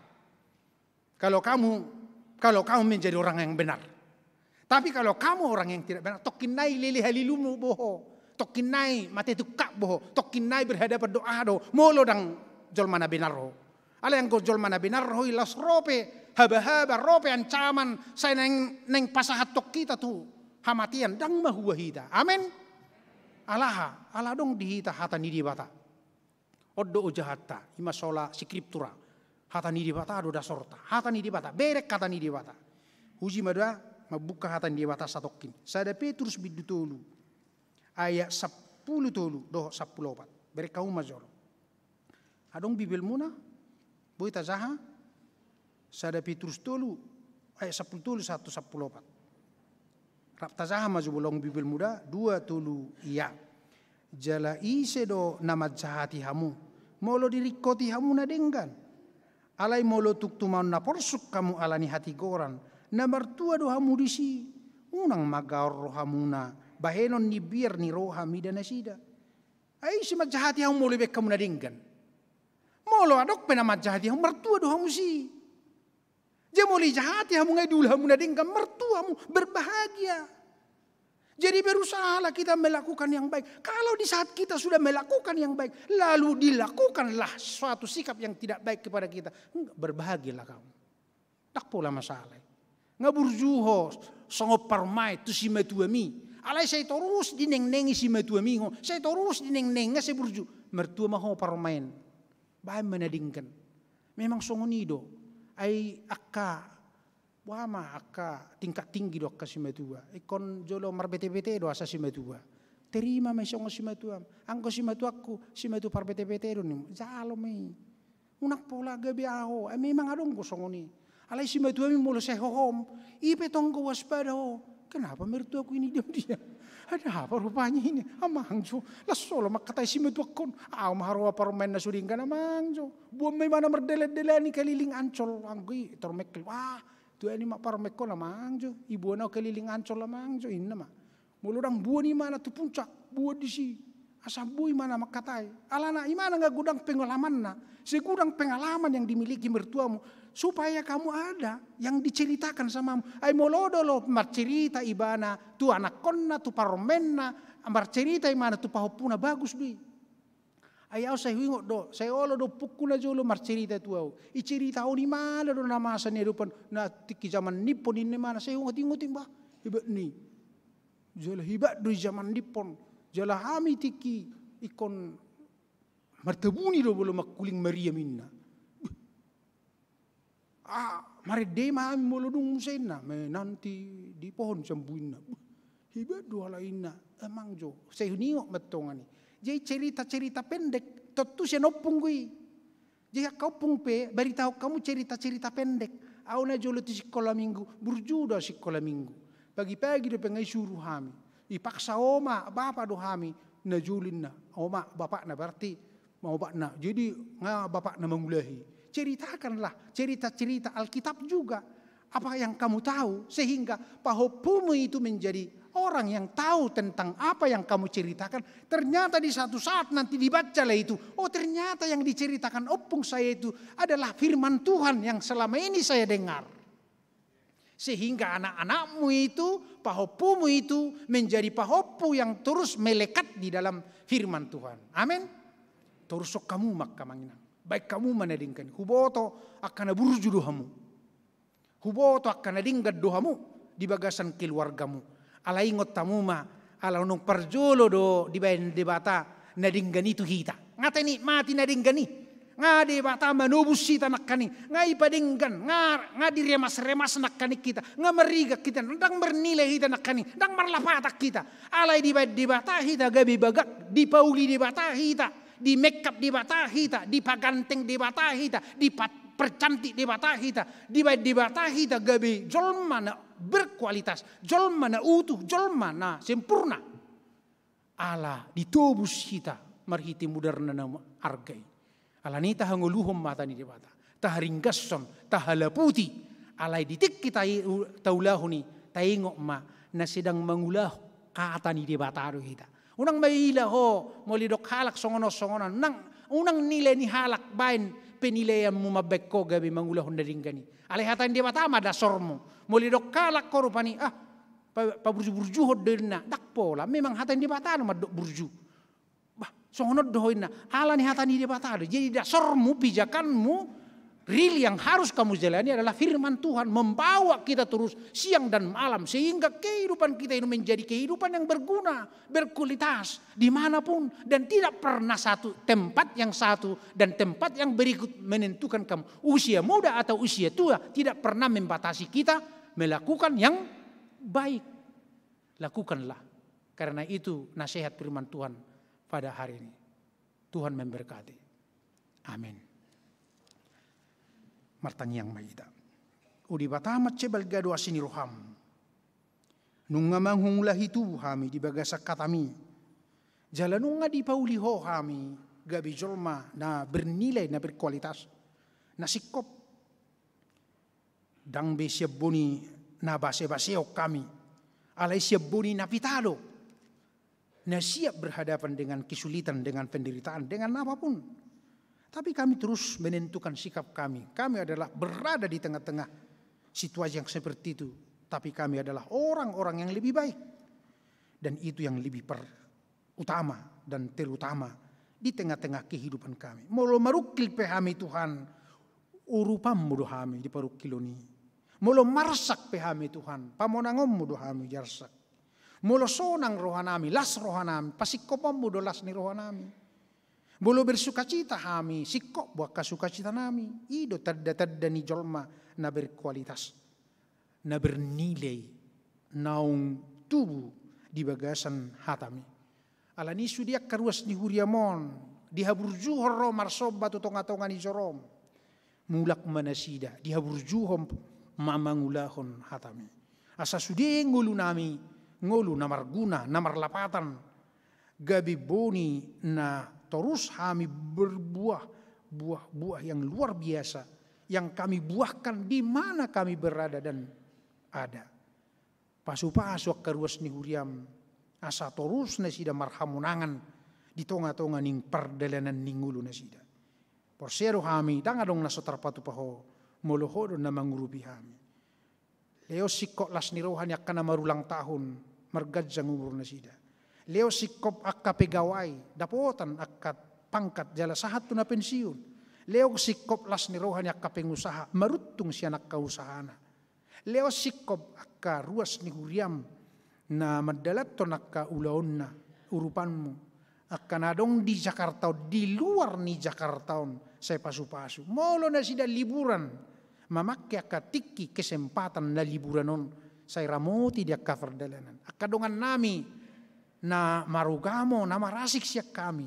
Kalau kamu, kalau kamu menjadi orang yang benar. Tapi kalau kamu orang yang tidak benar, tokkin nai lele halilumu boho, tokkin nai mate tungkap boho, tokkin nai berhadapan doa do, molo ndang jolma na benar ho. Alai anggo jolma na benar ho i, laos ro pe haba-haba, ro pe ancaman, sai naeng, naeng pasahathon hita tu hamatean, ndang mahua hita. Amen. Alaha, ala adong di hita hata ni Debata. On do ojahanta, ima sola scriptura. Hata ni Debata do dasorta. Hata ni Debata, bereng hata ni Debata. Uji ma da, mambuka hata ni Debata satongkin. Sada Petrus bindu tolu. Ayat sampulu tolu dohot sampulu opat. Bereng hamu ma jolo. Adong Bibelmuna? Boi tajaha? Sada Petrus tolu, ayat sampulu tolu sahat tu sampulu opat. Rap tajaha ma jo molo adong Bibelmu da, dua tolu ia. Jala ise do na manjahati hamu, molo diringkoti hamu na denggan? Alai molo tung tumaon na porsuk hamu ala ni hatigoran, na martua do hamu disi. Unang ma gaor rohamuna bahenon ni biar ni roha mida nasida. Ai ise manjahati hamu molo ibaen hamu na denggan? Molo adong pe na manjahati hamu, martua do hamu disi. Jadi molo dijahati hamu, nunga diula hamu na denggan, martua hamu, berbahagia. Jadi berusahalah kita melakukan yang baik. Kalau di saat kita sudah melakukan yang baik, lalu dilakukanlah suatu sikap yang tidak baik kepada kita, berbahagialah kamu. Ndang pola masalah i. Nunga burju ho songon parumaen tu simatuami. Alai sai torus dinengnengi simatuami ho, sai torus dinengnengi, nunga sai burju. Martua ma ho parumaen. Baen ma na denggan. Memang songon i do. Ai angka, boha ma, angka tingkat tinggi do angka simatua. Ingkon jolo marbete-bete do asa simatua. Terima ma i songon simatuam. Anggo simatuangku, simatua parbete-bete do ninmu. Jalo ma i. Unang pola gabe ahu, eh, memang adong do songon i. Alai simatuami molo sai hohom, i pe tong do waspada ho. Kenapa mertuaku ini diam-diam? Ada apa rupanya ini? Amang jo, las olo mangkatai simatuangkon. Ahu ma haroa parumaen na so denggan, amang jo. Boan ma imana mardalan-dalan i keliling Ancol, anggo i tor mengkel. Wah, tua ni ma parumaenkon, amang jo. Iboan ahu keliling Ancol, amang jo, inna ma. Molo ndang boan imana tu puncak, boan disi. Asa boi imana mangkatai. Alana imana nunga godang pengalamanna. Segudang pengalaman yang dimiliki mertuamu. Supaya kamu ada yang diceritakan sama mu. Ai molo do olo marcerita ibana tu anakkonna, tu parumaenna, marcerita imana tu pahompuna, bagus do i. Ai ahu sai huingot do, sai olo do ompungku najolo marcerita tu ahu. Iceritahon imana do na masa ni adopan, na tingki zaman nippon, inna imana, sai huingot-ingot i bah. Hebat ni. Jala hebat do i zaman nippon. Jala hami tingki ingkon martabuni do molo mangkuling mariam, inna. Ah, marende ma hami molo dung muse, inna, menanti di pohon jambu, inna. Hebat do halak i, inna. Amang jo, sai huingot ma tongon i. Jadi cerita-cerita pendek, tontu sian ompung do i. Jadi angka ompung pe, baritahon hamu cerita-cerita pendek. Ahu najolo tu sikola minggu, burju do sikola minggu. Pagi-pagi dope nunga isuru hami. Ipaksa oma, bapa do hami, najolo, inna. Oma, bapakna berarti, ma omakna. Jadi nunga bapakna mangulahi. Ceritakanlah cerita-cerita Alkitab juga. Apa yang kamu tahu, sehingga pahompumu itu menjadi orang yang tahu tentang apa yang kamu ceritakan. Ternyata di satu saat nanti dibacalah itu, oh, ternyata yang diceritakan ompung saya itu adalah firman Tuhan yang selama ini saya dengar. Sehingga anak-anakmu itu, pahompumu itu menjadi pahompu yang terus melekat di dalam firman Tuhan. Amin. Torushon hamu ma, angka amang inang. Baen hamu ma na denggan i. Huboto angka na burju do hamu. Huboto angka na denggan do hamu di bagasan keluargamu. Alai ingot hamu ma, ala unang parjolo do dibaen Debata na denggan i tu hita. Nunga tanikmati na denggan i. Nunga Debata manobus hita nangkaning. Nunga ipadenggan, nunga, nunga diremas-remas nangkaning hita. Nunga marrigat hita, ndang marnilai hita nangkaning. Ndang marlapatan hita. Alai dibaen Debata hita gabe bagak, dipauli Debata hita. Dimekap Debata hita, dipaganteng Debata hita, dipa-, percantik Debata hita, dibaen Debata hita gabe jolma na berkualitas, jolma na utuh, jolma na sempurna. Ala ditobus hita marhite mudarna na arga i. Alani i tahangoluhon ma hata ni Debata, taharinggashon, tahalaputi. Alai di tingki taulahon i, taingot ma na sedang mangulahon hata ni Debata do hita. Unang maila ho molo didok halak songon on songon on, unang, unang nilai ni halak baen penilaianmu mambaen ho gabe mangulahon na denggan i. Alai hata ni Debata ma dasormu. Molo didok halak ho rupani, ah, pa-, paburjuburjuhon do inna, ndang pola, memang hata ni Debata do mandok burju. Bah, songon on do ho inna, ala ni hata ni Debata do. Jadi dasormu, pijakanmu, real yang harus kamu jalani adalah firman Tuhan, membawa kita terus siang dan malam, sehingga kehidupan kita ini menjadi kehidupan yang berguna, berkualitas, dimanapun, dan tidak pernah satu tempat yang satu dan tempat yang berikut menentukan kamu. Usia muda atau usia tua tidak pernah membatasi kita melakukan yang baik. Lakukanlah. Karena itu nasihat firman Tuhan pada hari ini. Tuhan memberkati. Amin. Martangiang ma hita. O Debata, mansai balga do asi ni roham. Nunga mangulahi tubu hami di bagasan hatami. Jala nunga dipauli ho hami gabe jolma na bernilai, na berkualitas, na singkop. Ndang be sian boni na basebasehon hami, alai sian boni na pita do, na siap berhadapan dengan kesulitan, dengan penderitaan, dengan apapun. Tapi kami terus menentukan sikap kami. Kami adalah berada di tengah-tengah situasi yang seperti itu. Tapi kami adalah orang-orang yang lebih baik. Dan itu yang lebih per-, utama dan terutama di tengah-tengah kehidupan kami. Molo marungkil pe hami, Tuhan, urupanmu do hami di parungkilon i. Molo marsak pe hami, Tuhan, pamonangonmu do hami di arsak. Molo sonang rohanami, las rohanami, pasingkoponmu do las ni rohanami. Molo bersukacita hami, singkop do angka sukacitanami. I do tanda-tanda ni jolma na berkualitas, na bernilai, naung tubu di bagasan hatami. Alani i sude angka ruas ni huriam on, dihaburjuhon ro marsomba tu tongatonga ni jorom. Mulak ma nasida, dihaburjuhon ma mangulahon hatami. Asa sude ngolunami, ngolu na marguna, na marlapatan, gabe boni na torus hami berbuah, buah-buah yang luar biasa, yang kami buahkan di mana kami berada dan ada. Pasupasu angka ruas ni huriam, asa torus nasida marhamonangan di tongatonga ni pardalanan ni ngolu nasida. Porsea do hami, ndang adong na so tarpatupa ho, molo ho do na mangurupi hami. Lehon singkop las ni roha ni angka na marulang tahun, marganjang umur nasida. Lehon singkop angka pegawai, dapotan angka pangkat jala sahat tu na pensiun. Lehon singkop las ni roha ni angka pengusaha, maruntung sian angka usahana. Lehon singkop angka ruas ni huriam na mandalanhon angka ulaonna, urupanmu. Angka na adong di Jakarta on, di luar ni Jakarta on, sai pasupasu. Molo nasida liburan, mamangke angka tingki kesempatan na liburan on, sai ramoti di angka pardalanan. Angka dongannami na marugamo, na marasing sian hami,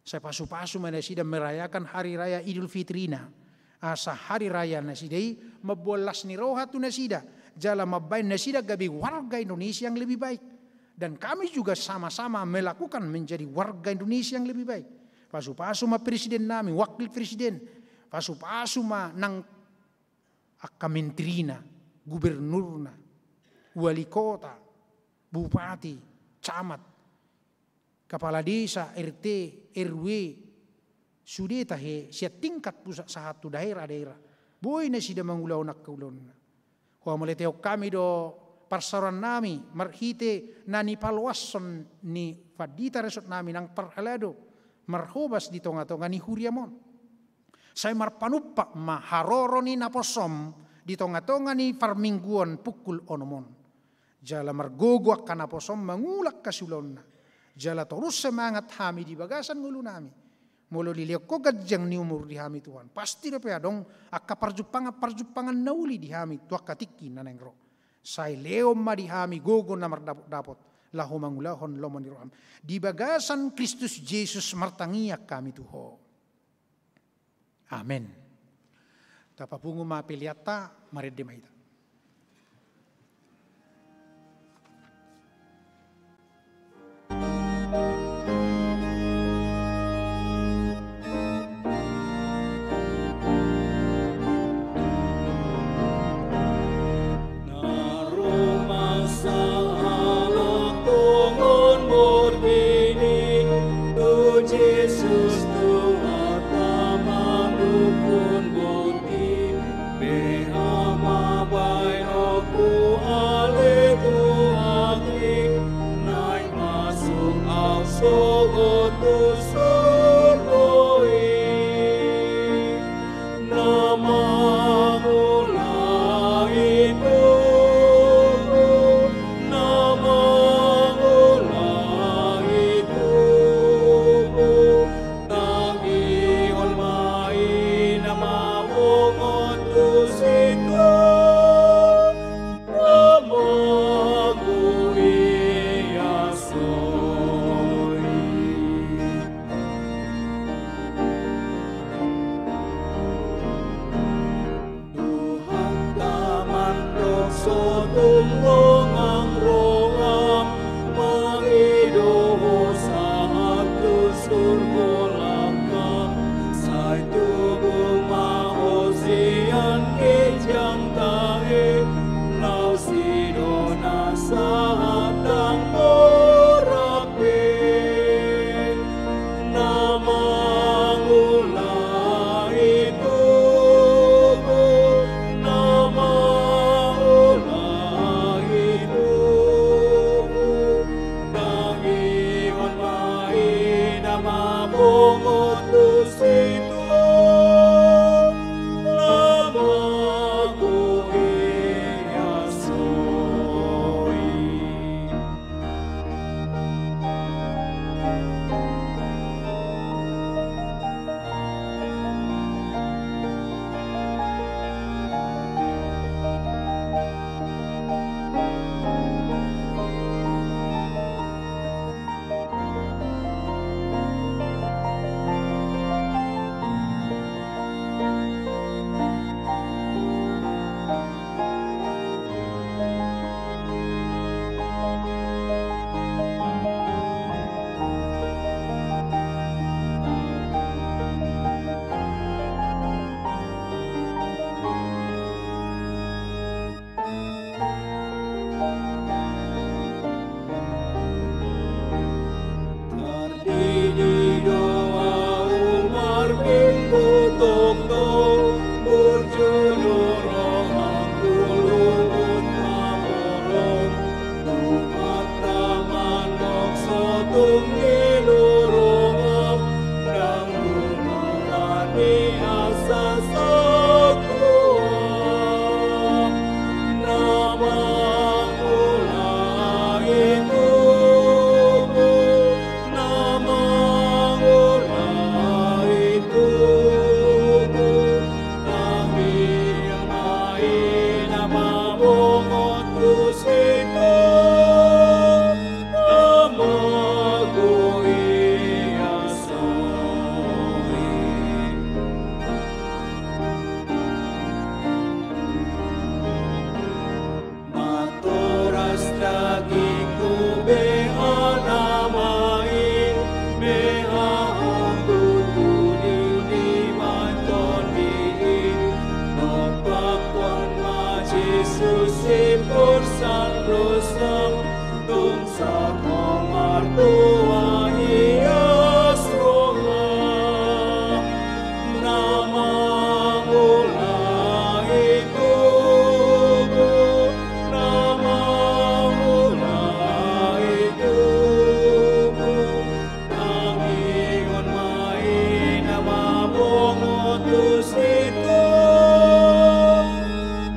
sai pasupasu ma nasida merayakan hari raya Idul Fitrina. Asa hari raya nasida i mamboan las ni roha tu nasida, jala mambaen nasida gabe warga Indonesia yang lebih baik. Dan kami juga sama-sama melakukan menjadi warga Indonesia yang lebih baik. Pasupasu ma presidennami, wakil presiden. Pasupasu ma nang angka menterina, gubernurna, wali kota, bupati, camat, kepala desa, R T, R W, sude tahe sian tingkat pusat sahat tu daerah-daerah. Boi nasida mangulahon angka ulaonna. Huhamuliatehon hami do parsaorannami marhite na nipaloashon ni pandita resort nami nang parhalado Marhobas di tongatonga ni huriam on. Sai marpanumpak ma haroro ni naposom di tongatonga ni parmingguon pukul onom on. Jala margogo angka naposom mangula angka siulaonna. Jala torus semangat hami di bagasan ngolunami. Molo dilehon ho ganjang ni umur di hami Tuhan, pasti dope adong angka parjumpangan-parjumpangan na uli di hami tu angka tingki na naeng ro. Sai lehon ma di hami gogo na mardapotdapot laho mangulahon lomo ni roham. Di bagasan Kristus Jesus martangiang hami tu Ho. Amen. Tapapungu ma peleanta, marende ma hita. Tung longang roham, mangido ho sahat tu surgo langkam, sai tubu ma ho sian ginjang tahi, laos sidona sahat ndang borat be. Na mangulahi tubu, na mangulahi tubu, ndang ihon ma i na mabongot tu situtu, na manggohi aso i. Tardidi do ahu marminggu tongtong, burju do rohangku lungun maholong. Tuhanta mandok so tung ngilu roham, ndang dungkonan ni asa sahat roham. Na mangulahi tubu, na mangulahi tubu, ndang ihon ma i na mabongot tu situtu, na manggohi aso i. Matoras dagingku, beha nama i, beha ho tutu di ujung ni tondi i. Dompakhon ma Jesus, sipursan dosam, tung sahat ho martua, hias roham. Na mangulahi tubu, na mangulahi tubu, ndang ihon ma i na mabongot tu situtu,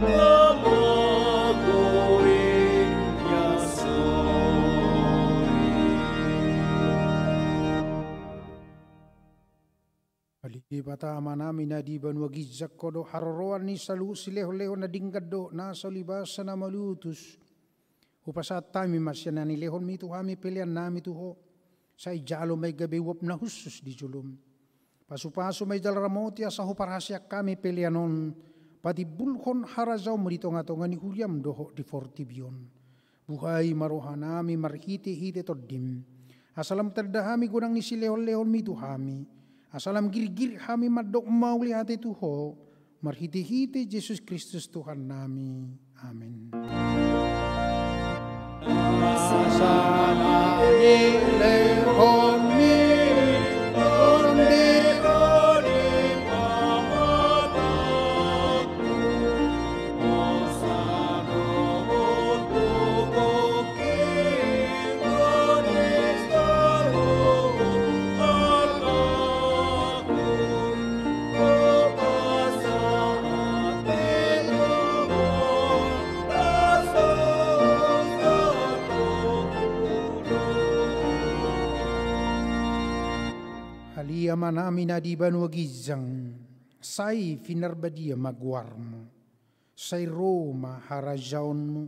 na manggohi aso i. Ale Debata Amanami na di banua ginjang, Ho do haroroan ni saluhut silehonlehon na denggan dohot nasa ulibasan na malutus. Hupasahat hami ma sian na nilehonmi tu hami peleannami tu Ho. Sai jalo ma i gabe uap na hushus di jolom. Pasupasu ma i jala ramoti asa huparhaseang hami pelean on patimbulhon harajaonmu di tongatonga ni huriam dohot di portibi on. Buhai ma rohanami marhitehite Tondim, asa lam tanda hami godang ni silehonlehonmi tu hami, asa lam girgir hami mandok mauliate tu Ho, marhitehite Jesus Kristus Tuhannami. Amen. Ale Amanami na di banua ginjang, sai pinarbadia ma goarmu. Sai ro ma harajaonmu,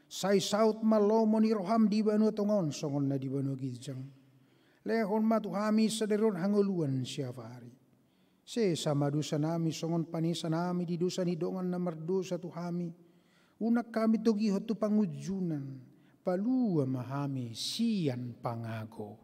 sai saut ma lomo ni roham di banua tonga on songon na di banua ginjang. Lehon ma tu hami sadari on hangoluan siapari. Sesa ma dosanami songon panesanami di dosa ni dongan na mardosa tu hami. Unang hami togihon tu pangunjunan, palua ma hami sian pangago.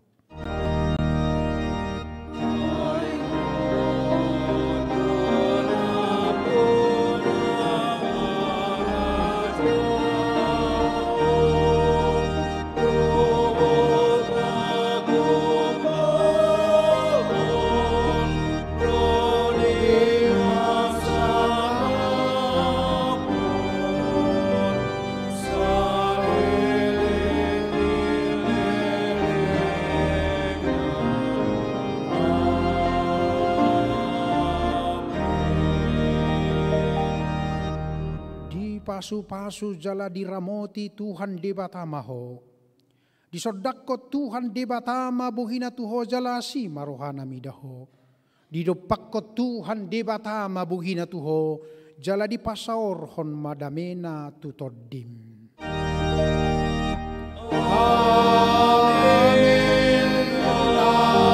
Dipasupasu jala diramoti Tuhan Debata ma ho. Disondangkon Tuhan Debata ma bohina tu ho jala asi ma rohana mida ho. Didompakkon Tuhan Debata ma bohina tu ho, jala dipasaorhon ma damena tu tondim. Amin. Amin. Amin.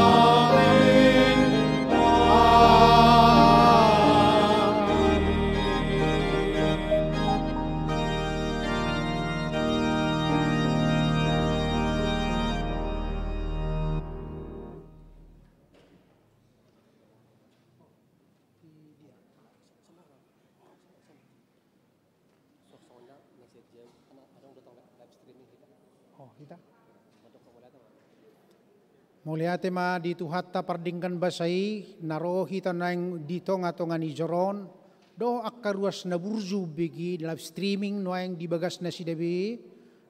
Oh, hita. Mauliate ma di Tuhanta pardenggan basa i, na ro hita nuaeng di tongatonga ni joro on, dohot angka ruas na burju umbege live streaming nuaeng di bagas nasida be.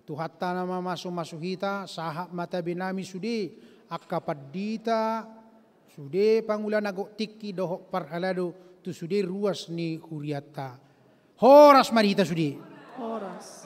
Tuhanta na mamasumasu hita, sahat ma tabe nami sude angka pandita, sude pangula na gok tingki dohot parhalado tu sude ruas ni hurianta. Horas ma di hita sude. Horas.